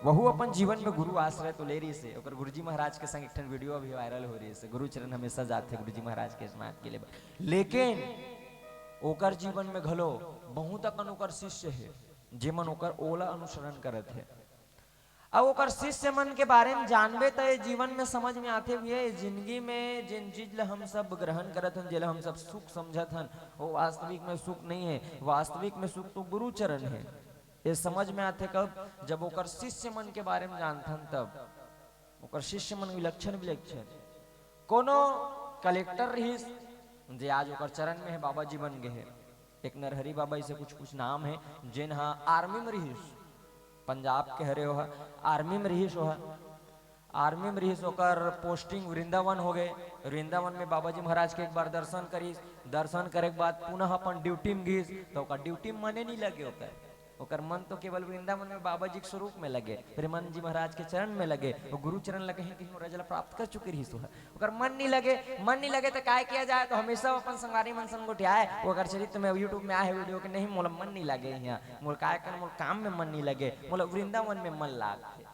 वहू अपन जीवन में गुरु आश्रय तो ले रहिस हे। ओकर गुरुजी महाराज के संग एक ठन video अभी viral हो रहिस हे, गुरु चरण हमेशा जाथे गुरुजी महाराज के स्नान के लिए। लेकिन ओकर जीवन में घलो बहुत अकन ओकर शिष्य हे, जेमन ओकर ओला अनुसरण करत हे। अब ओकर शिष्य मन के बारे में जानबे त ये जीवन में समझ में आथे भैया, ये जिंदगी में जिन चीज ला हम सब ग्रहण करत हन, जेला हम सब सुख समझत हन, वो वास्तविक में सुख नहीं है। वास्तविक में सुख तो गुरु चरण है। ये समझ में आथे कब? जब ओकर शिष्य मन के बारे में जानथन तब। ओकर शिष्य मन विलक्षण विलक्षण, कोनो कलेक्टर रहिस, जे आज ओकर चरण में है, बाबा जी बन गए है। एक नरहरी बाबा, इसे कुछ कुछ नाम है, जेन हा आर्मी में रहिस, पंजाब के हरे ओह, आर्मी में रहिस ओह। आर्मी में रहिस, ओकर पोस्टिंग वृंदावन हो गए। वृंदावन में बाबा जी महाराज के एक बार दर्शन करिस, दर्शन करे के बाद पुनः अपन ड्यूटी में गिस, तो ओकर ड्यूटी में मने नहीं लगे ओकर। ओकर मन तो केवल वृंदावन में बाबा जी के स्वरूप में लगे, प्रेमानंद जी महाराज के चरण में लगे। वो गुरु चरण लगे हैं, कहीं वो रजला प्राप्त कर चुके रहिस ओह। ओकर मन नहीं लगे, मन नहीं लगे तो काय किया जाए? तो हमेशा अपन संगवारी मन संग गोठियाए। ओकर चरित्र में YouTube में आए है video के, नहीं, मोला मन नहीं लगे यहाँ, मोला काय कर, मोला काम में मन नहीं लगे, मोला वृंदावन में मन लागथे।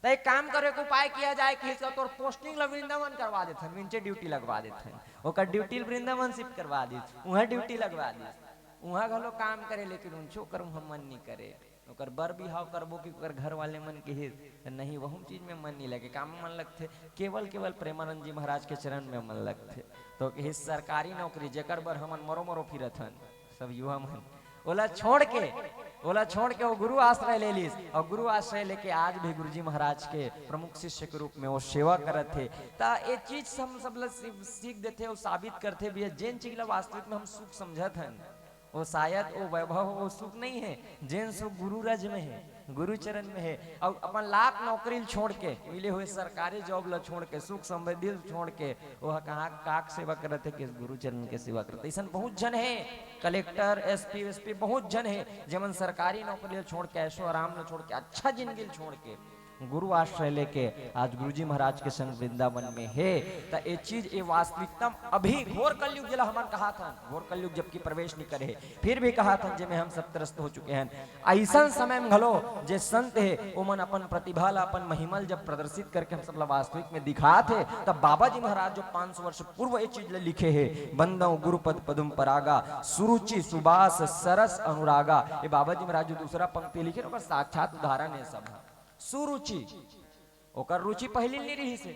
तो एक काम करो, एक उपाय किया जाए कि इसका तोर पोस्टिंग ला वृंदावन करवा देथन, मिंचे ड्यूटी लगवा देथन, ओकर ड्यूटी वृंदावन शिफ्ट करवा दीस, उहाँ ड्यूटी लगवा दीस, उहाँ घलो काम करे, लेकिन उनछो ओकर उहाँ मन नहीं करे। ओकर बर बिहाव करबो कि ओकर घर वाले मन किहिस, नहीं, वहू चीज में मन नहीं लगे। काम में मन लगथे, केवल, केवल प्रेमानंद जी महाराज के चरण में मन लगथे। तो किहिस, सरकारी नौकरी, जेकर बर हमन मरो मरो फिरत हन, सब युवा मन, ओला छोड़ के, ओला छोड़ के वो गुरु आश्रय ले लीस, और गुरु आश्रय लेके आज भी गुरुजी महाराज के प्रमुख शिष्य के रूप में वो सेवा करत हे। त ये चीज हम सब ला सीख, सीख देथे, वो साबित करथे भी है, जेन चीज ला वास्तविक में हम सुख समझत हन, वो शायद वो वैभव, वो सुख नहीं है, जेन सुख गुरु रज में है, गुरु चरण में है। और अपन लाख नौकरी ल छोड़ के, मिले हुए सरकारी जॉब ला छोड़ के, सुख समृद्धि ल छोड़ के, वो कहाँ, काक सेवा करत है कि गुरु चरण के सेवा करत है। ऐसन बहुत जन है, कलेक्टर, एसपी, एसपी बहुत जन है, जेमन सरकारी नौकरी ल छोड़ के, ऐशो आराम ल छोड़ के, अच्छा जिंदगी ल छोड़ के, गुरु आश्रय लेके आज गुरुजी महाराज के संग वृंदावन में हे। त ये चीज, ये वास्तविकता अभी घोर कलयुग, जेला हमन कहाथन, घोर कलयुग जबकि प्रवेश नहीं करे हे, फिर भी कहाथन, जेमे हम सब त्रस्त हो चुके हैं। ऐसन समय में घलो जे संत हे, ओमन अपन प्रतिभा ला, अपन महिमा ला जब प्रदर्शित करके हम सब ला वास्तविक में दिखात हे, तब बाबा जी महाराज जो पाँच सौ वर्ष पूर्व ये चीज ला लिखे हे, "बंदौ गुरुपद पदुम परागा, सुरुचि सुबास सरस अनुरागा।" ये बाबा जी महाराज जो दूसरा पंक्ति लिखे ना, ओकर साक्षात उदाहरण ये सब है। सुरुचि, ओकर रुचि पहली नहीं रहिस हे।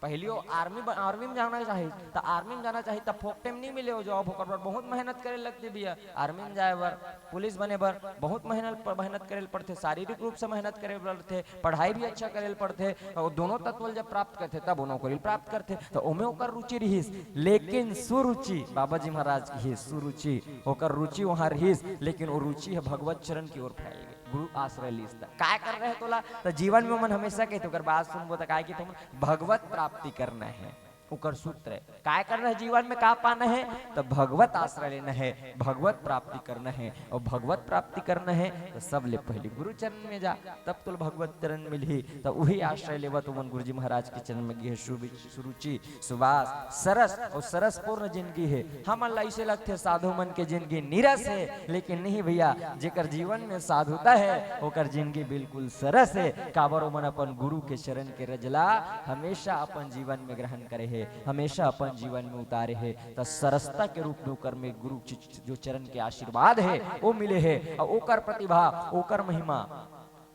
पहली वो आर्मी ब-, आर्मी में जाना चाही, त आर्मी में जाना चाही, त फोकटे में नहीं मिले वो जॉब। ओकर बर बहुत मेहनत करे लगथे भैया, आर्मी में जाए बर, पुलिस बने बर बहुत मेहनत प-, मेहनत करे ल पड़थे, शारीरिक रूप से मेहनत करे ल पड़थे, पढ़ाई भी अच्छा करे ल पड़थे, और दोनों तत्व ल जब प्राप्त करथे, तब वो नौकरी ल प्राप्त करथे। त ओमे ओकर रुचि रहिस, लेकिन सुरुचि, बाबा जी महाराज की ही सुरुचि, ओकर रुचि वहाँ रहिस, लेकिन वो रुचि है भगवत चरण की ओर फैल गई। गुरु आश्रय लीस त काय कर रहे तोला? त जीवन में मन हमेशा कहते, ओकर बात सुनबो त काय कि तुम भगवत प्राप्ति करना है। ओकर सूत्र है, काय करना है जीवन में, का पाना है? त भगवत आश्रय लेना है, भगवत प्राप्ति करना है। और भगवत प्राप्ति करना है त सबले पहले गुरु चरण में जा, तब तोला भगवत चरण मिलही। त वही आश्रय लेवत ओमन गुरुजी महाराज के चरण में गिहे। सुरुचि, सुबास, सरस और सरस पूर्ण जिंदगी हे। हमन ला अइसे लगथे साधु मन के जिंदगी नीरस हे, लेकिन नहीं भैया, जेकर जीवन में साधुता हे, ओकर जिंदगी बिल्कुल सरस हे। काबर ओमन अपन गुरु के चरण के रजला हमेशा अपन जीवन में ग्रहण करे हे, हमेशा अपन जीवन में उतारे हे। त सरसता के रूप में ओकर में गुरु च-, जो चरण के आशीर्वाद हे, वो मिले हे, और ओकर प्रतिभा, ओकर महिमा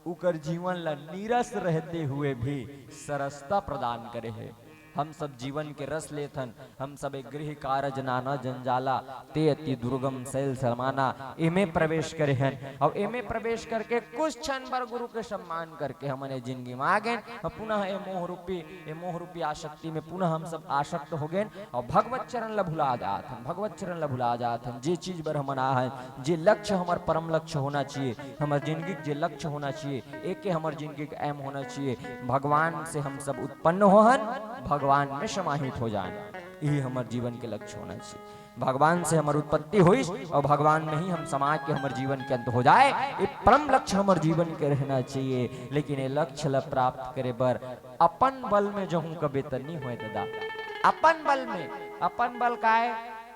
ओकर जीवन ला नीरस रहते हुए भी सरसता प्रदान करे हे। हम सब जीवन के रस लेथन, हम सब एक गृह कारज नाना जंजाला, ते अति दुर्गम शैल समाना, एमे प्रवेश करे हन। और एमे प्रवेश करके कुछ क्षण भर गुरु के सम्मान करके हमन ए जिंदगी में आ गेन, और पुनः ए मोह रूपी, ए मोह रूपी आसक्ति में पुनः हम सब आसक्त हो गेन, और भगवत चरण ला भुला जात हन, भगवत चरण ला भुला जात हन। जे चीज बर हमन आ हन, जे लक्ष्य हमर परम लक्ष्य होना चाहिए, हमर जिंदगी के जे लक्ष्य होना चाहिए, एके हमर जिंदगी के aim होना चाहिए, भगवान से हम सब उत्पन्न हो हन, भगवान में समाहित हो जान, यही हमर जीवन के लक्ष्य होना चाहिए। भगवान से हमर उत्पत्ति होइस और भगवान में ही हम समा के हमर जीवन के अंत हो जाए, ये परम लक्ष्य हमर जीवन के रहना चाहिए। लेकिन ये लक्ष्य ला प्राप्त करे बर अपन बल में जहूं कबे त नहीं होए दादा। अपन बल में, अपन बल काय?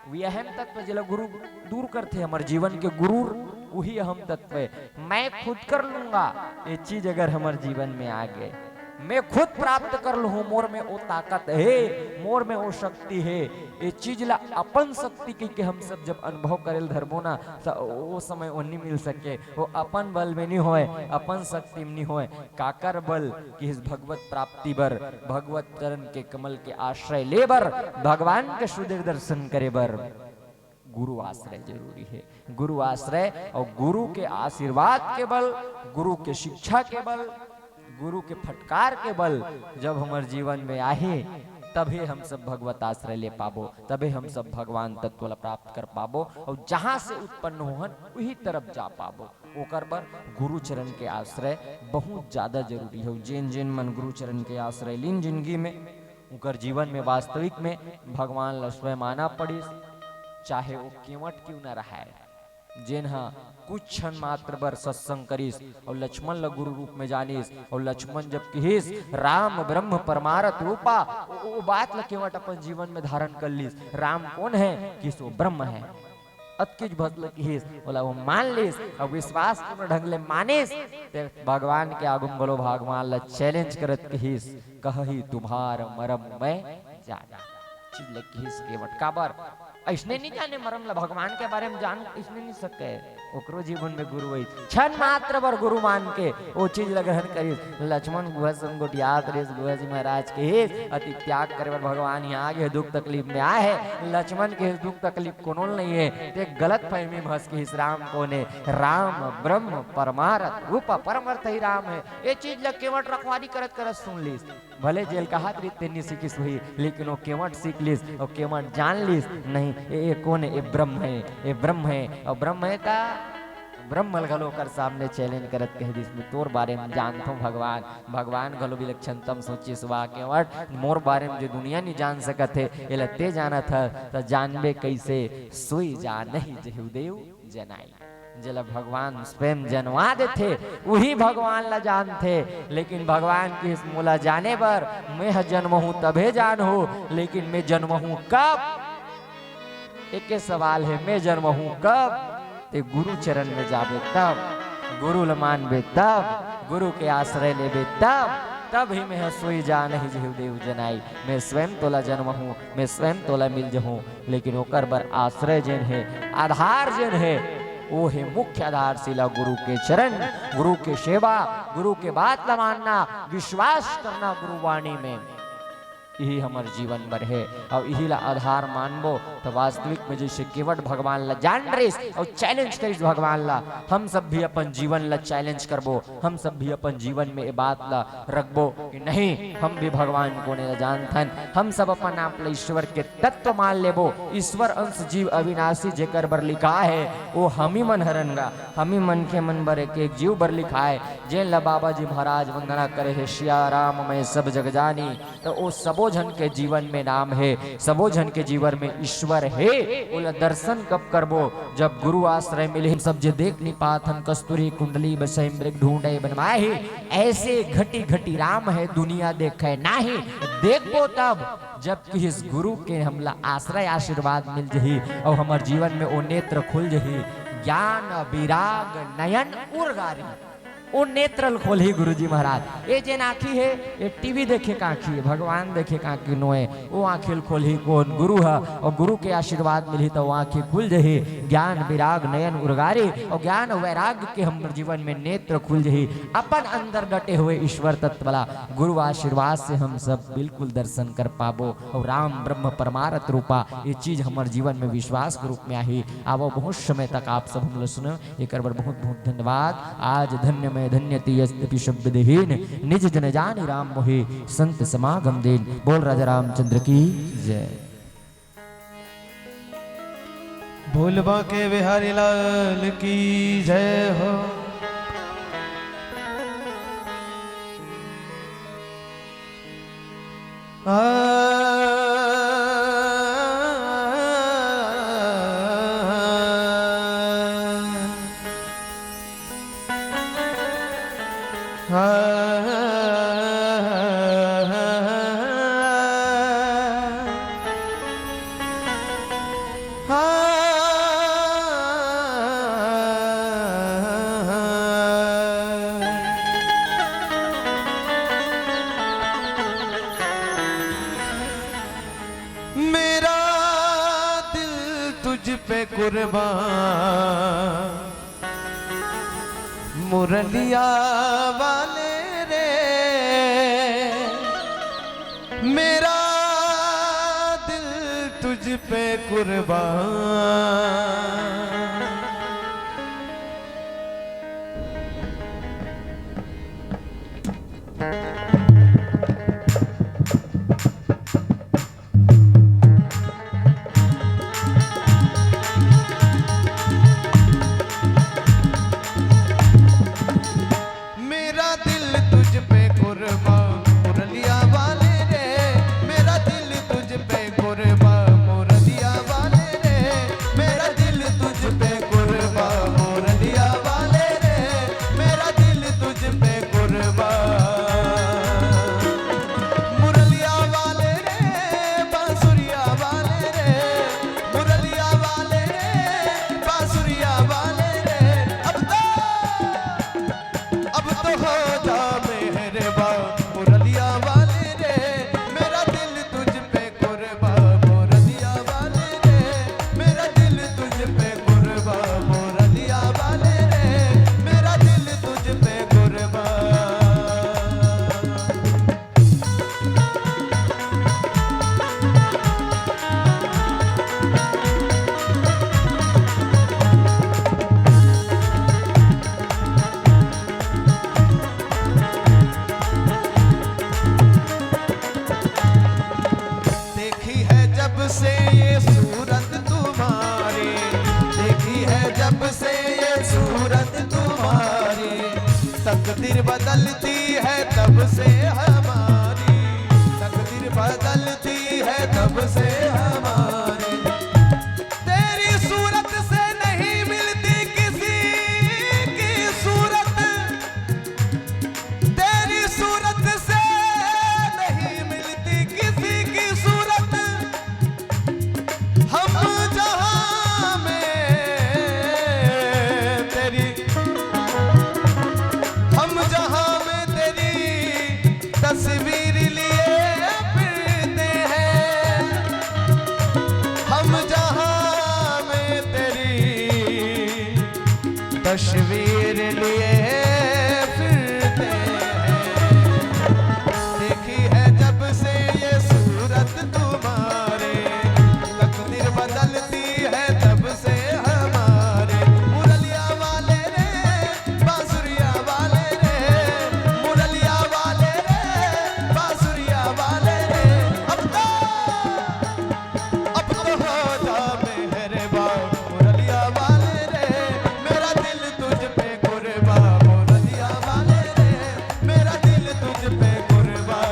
वही अहम तत्व जेला गुरु दूर करथे, हमर जीवन के गुरूर, वही अहम तत्व हे। मैं खुद कर लूंगा, ये चीज अगर हमर जीवन में आ गए, मैं खुद प्राप्त कर लूँ, मोर में वो ताकत हे, मोर में वो शक्ति हे, ये चीज ला अपन शक्ति कहिके हम सब जब अनुभव करे ल धरबो ना, त वो समय वो नहीं मिल सके, वो अपन बल में नहीं होय, अपन शक्ति में नहीं होय। काकर बल? कि इस भगवत प्राप्ति बर, भगवत चरण के कमल के आश्रय ले बर, भगवान के सुदृढ़ दर्शन करे बर गुरु आश्रय जरूरी हे। गुरु आश्रय और गुरु के आशीर्वाद के बल, गुरु के शिक्षा के बल, गुरु के फटकार के बल जब हमर जीवन में आही, तभे हम सब भगवत आश्रय ले पाबो, तभे हम सब भगवान तत्व ला प्राप्त कर पाबो, और जहाँ से उत्पन्न होहन, वही तरफ जा पाबो। ओकर बर गुरु चरण के आश्रय बहुत ज्यादा जरूरी हे। जेन जेन मन गुरु चरण के आश्रय लीन जिंदगी में, उनकर जीवन में वास्तविक में भगवान ला स्वयं आना पड़िस, चाहे वो केवट क्यों न रहे। जेन हा कुछ क्षण मात्र बर सत्संग करिस और लक्ष्मण ला गुरु रूप में जानिस, और लक्ष्मण जब किहिस, "राम ब्रह्म परमारथ रूपा", वो, वो बात ला केवट अपन जीवन में धारण कर लिस। राम कौन हे? किस वो ब्रह्म हे। अतकिच भस ल किहिस, ओला वो मान लिस, अब विश्वास पूर्ण ढंग ले मानिस, ते भगवान के आगू म घलो भगवान ला challenge करत किहिस, "कहहि तुम्हार मरम मैं जाना।" चीज ल किहिस केवट, काबर? अइसने नहीं जाने मरम ला, भगवान के बारे में जान अइसने नहीं सके। ओकरो जीवन में गुरु वही क्षण मात्र बर गुरु मान के वो चीज ला ग्रहण करिस। लक्ष्मण गुहा संग गोठियात रहिस, गुहा जी महाराज के हिस अति त्याग करे बर भगवान यहाँ आगे दुख तकलीफ में आए हे। लक्ष्मण के हिस दुख तकलीफ कोनो ल नहीं हे, ते गलत फहमी में हंस के हिस राम कोने, राम ब्रह्म परमारथ रूप परम अर्थ ही राम हे। ये चीज ला केवट रखवारी करत करत सुन लिस। भले जेल कहात रहिस तेन नी सीखिस होही, लेकिन वो केवट सीख लिस, वो केवट जान लिस, नहीं, ये, ये कोन हे? ये ब्रह्म हे, ये ब्रह्म हे, और ब्रह्म हे ता ब्रह्म ल घलो ओकर सामने challenge करत कह दिस, "मैं तोर बारे में जानथों भगवान।" भगवान घलो विलक्षणतम सोचिस, "वाह केवट, मोर बारे में जो दुनिया नहीं जान सकत हे, एला ते जानत ह, त जानबे कैसे? सोई जानहि जहु देव जनाई।" जेला भगवान स्वयं जनवा देथे, उही भगवान ला जानथे। लेकिन भगवान किहिस, "मोला जाने बर मैं ह जनमहूं तभे जानहूं, लेकिन मैं जनमहूं कब?" एके सवाल हे, "मैं जनमहूं कब?" ते गुरु चरण में जाबे तब, गुरु ल मानबे तब, गुरु के आश्रय लेबे तब, तब ही मैं ह सोई जानहि जहु देव जनाई। मैं स्वयं तोला जनमहूं, मैं स्वयं तोला मिल जहूं, लेकिन ओकर बर आश्रय जेन हे, आधार जेन हे, वो हे मुख्य आधारशिला गुरु के चरण, गुरु के सेवा, गुरु के बात ला मानना, विश्वास करना गुरुवाणी में। यही हमर जीवन बर हे, और यही ला आधार मानबो, त वास्तविक में जैसे केवट भगवान ला जान रहिस और challenge करिस भगवान ला, हम सब भी अपन जीवन ला challenge करबो। हम सब भी अपन जीवन में ये बात ला रखबो कि नहीं, हम भी भगवान कोने ला जानथन। हम सब अपन आप ला ईश्वर के तत्व मान लेबो। ईश्वर अंश जीव अविनाशी जेकर बर लिखा हे, वो हम ही मन हरन गा। हम ही मनखे मन बर एक एक जीव बर लिखा हे। जेन ला बाबा जी महाराज वंदना करे हे, "सिया राम मैं सब जग जानी।" त ओ सबो झन के जीवन में नाम हे, सबो झन के जीवन में ईश्वर हे। ओला दर्शन कब करबो? जब गुरु आश्रय मिलही। सब जे देख नि पात हन, कस्तूरी कुंडली बसई मृग ढूंढे बनवाही। ऐसे घटी घटी राम हे, दुनिया देखे नाही। देखबो तब, जब किहिस गुरु के हमला आश्रय आशीर्वाद मिल जही और हमर जीवन में ओ नेत्र खुल जही, ज्ञान विराग नयन उर्गारी। ओ नेत्र ल खोलही गुरुजी महाराज। ए जेन आँखी हे, ए टीवी देखे के आँखी हे, भगवान देखे के आँखी नोहे। ओ आँखी ल खोलही कोन? गुरु ह। और गुरु के आशीर्वाद मिलही त ओ आँखी खुल जही। ज्ञान विराग नयन उरगारी, और ज्ञान वैराग्य के हमर जीवन में नेत्र खुल जही। अपन अंदर डटे हुए ईश्वर तत्व ला गुरु आशीर्वाद से हम सब बिल्कुल दर्शन कर पाबो। और राम ब्रह्म परमारथ रूपा ये चीज हमर जीवन में विश्वास के रूप में आही। आवो, बहुत समय तक आप सब हमला सुने, एकर बर बहुत बहुत धन्यवाद। आज धन्य मैं धन्य ती यद्यपि शब्द देहीन, निज जन जानि राम मोहि संत समागम दीन। बोल राजा रामचंद्र की जय। बोल बांके बिहारी लाल की जय हो। कुर्बान। मुरलिया वाले रे, मेरा दिल तुझ पे कुर्बान। मेरा दिल तुझ पे कुर्बान, मुरलिया वाले रे। मेरा दिल तुझ पे कुर्बान, मुरलिया वाले रे। मेरा दिल तुझ पे कुर्बान, मुरलिया वाले रे। मेरा दिल तुझ पे कुर्बान। मुरलिया वाले रे, बांसुरिया वाले रे। मुरलिया वाले रे, बांसुरिया वाले रे। अब तो, अब तो हो जा मेहरबान, मुरलिया वाले रे। मेरा दिल तुझ पे कुर्बान, मुरलिया वाले रे। मेरा दिल तुझ पे कुर्बान, मुरलिया वाले रे। मेरा दिल तुझ पे कुर्बान। देखी है जब से ये सूरत तुम्हारी, देखी है जब से ये सूरत तुम्हारी, तकदीर बदलती है तब से हमारी, तकदीर बदलती है तब से हमारी। तेरी सूरत से नहीं मिलती किसी की सूरत, तेरी सूरत से नहीं मिलती किसी की सूरत। हम जहां में तेरी, हम जहां में तेरी तस्वीर लिए फिरते हैं। हम जहां में तेरी तस्वीर लिए फिरते हैं। देखी है जब से ये सूरत तुम्हारी, तकदीर बदलती है तब से हमारी। मुरलिया वाले रे, बांसुरिया वाले रे, मुरलिया वाले रे, बांसुरिया वाले रे। अब तो, अब तो हो जा मेहरबान, मुरलिया वाले रे। मेरा दिल तुझ पे कुर्बान, मुरलिया वाले रे। मेरा दिल तुझ पे कुर्बान।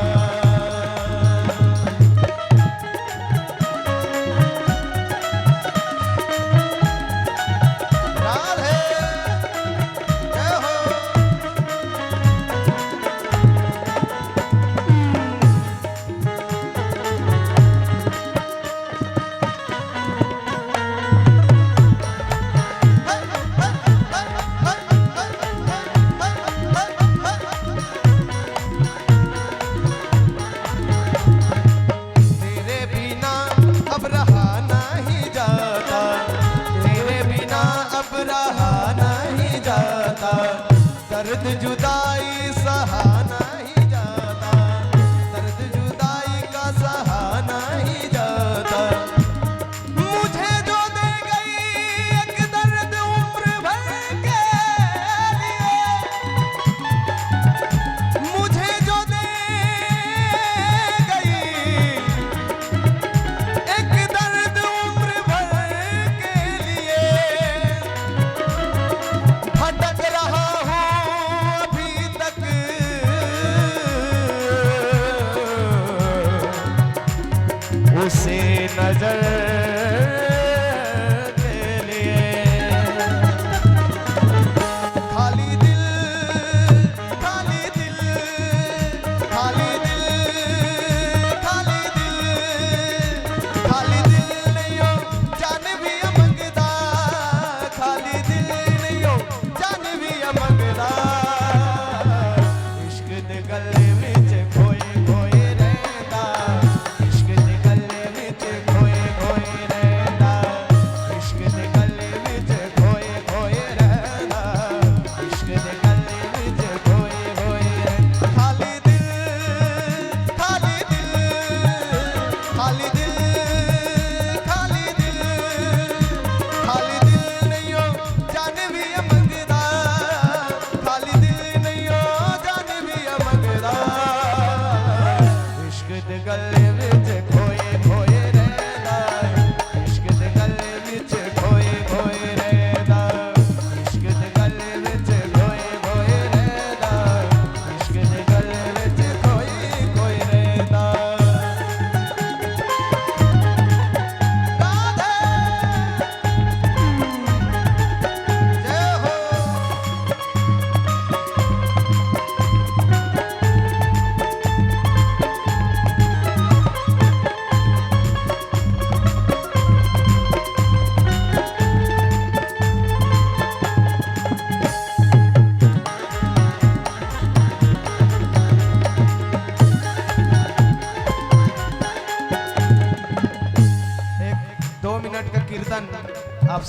राधे, जय हो। तेरे बिना अब रहा नहीं जाता, तेरे बिना अब रहा नहीं जाता। दर्द जुदाई सहा नहीं जाता, दर्द जुदाई का सहा नहीं जाता। मुझे जो दे गई एक दर्द उम्र भर के लिए, मुझे जो दे गई एक दर्द उम्र भर के लिए, भटक रहा हूँ अभी तक उसी नजर के लिए। खाली दिल, खाली दिल, खाली दिल, खाली दिल, खाली दिल नहीं हो, जान भी मंगदा। खाली दिल नहीं हो, जान भी मंगदा। इश्क दे गले विच खोए खोए रहंदा, इश्क दे गले विच खोए खोए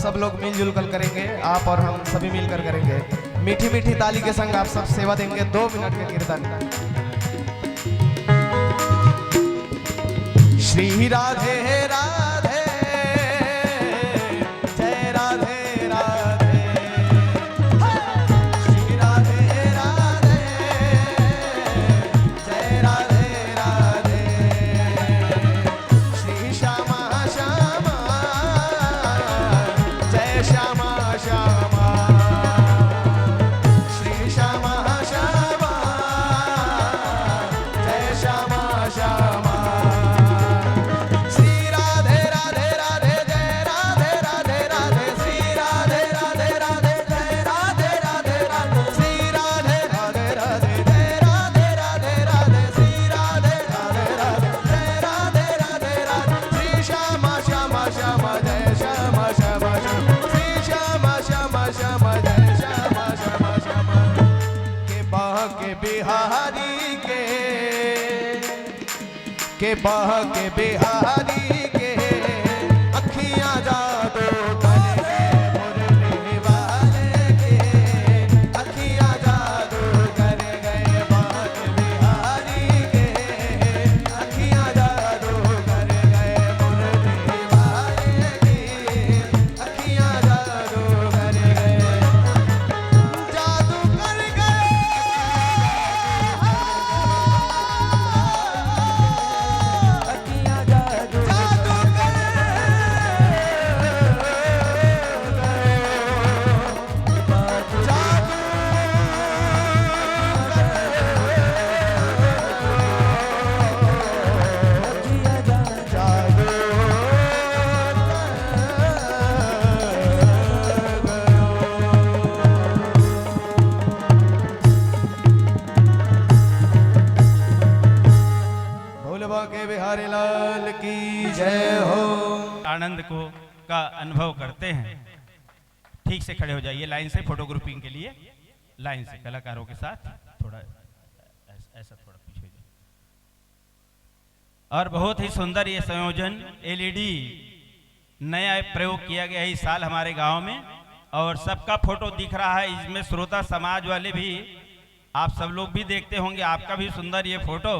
सब लोग मिलजुल कर करेंगे, आप और हम सभी मिलकर करेंगे। मीठी मीठी ताली के संग आप सब सेवा देंगे, दो मिनट के कीर्तन। श्री राधे राधे, जय राधे राधे। श्री राधे राधे, जय राधे राधे। श्री श्यामा श्यामा, जय श्यामा श्यामा। श्री श्यामा श्यामा, जय श्यामा श्यामा। श्री राधे राधे राधे, जय राधे राधे राधे। श्री राधे राधे राधे, जय राधे राधे राधे। श्री राधे राधे राधे, जय राधे राधे राधे। श्री राधे राधे राधे, जय राधे राधे राधे। श्री श्यामा श्यामा श्यामा, जय श्यामा श्यामा श्यामा। श्री श्यामा श्यामा श्यामा, जय श्यामा श्यामा श्यामा। के बांके बिहारी के, के बांके बिहारी के, अखियां जादू कर गए मुरली वाले के। अखियां जादू कर गए बांके बिहारी के, अखियां जादू कर गए मुरली वाले के। अखियां जादू कर गए, जादू कर गए। अखियां जादू, जादू कर गए। जादू कर गए। भोले बांके बिहारी लाल की जय हो। आनंद को, का अनुभव करते हैं। ठीक से खड़े हो जाइए लाइन से, फोटोग्राफिंग के लिए लाइन से कलाकारों के साथ। थोड़ा ऐस-, ऐसा थोड़ा पीछे हो जाइए। और बहुत ही सुंदर ये संयोजन, एलईडी नया प्रयोग किया गया है इस साल हमारे गांव में, और सबका फोटो दिख रहा है इसमें। श्रोता समाज वाले भी, आप सब लोग भी देखते होंगे, आपका भी सुंदर ये फोटो।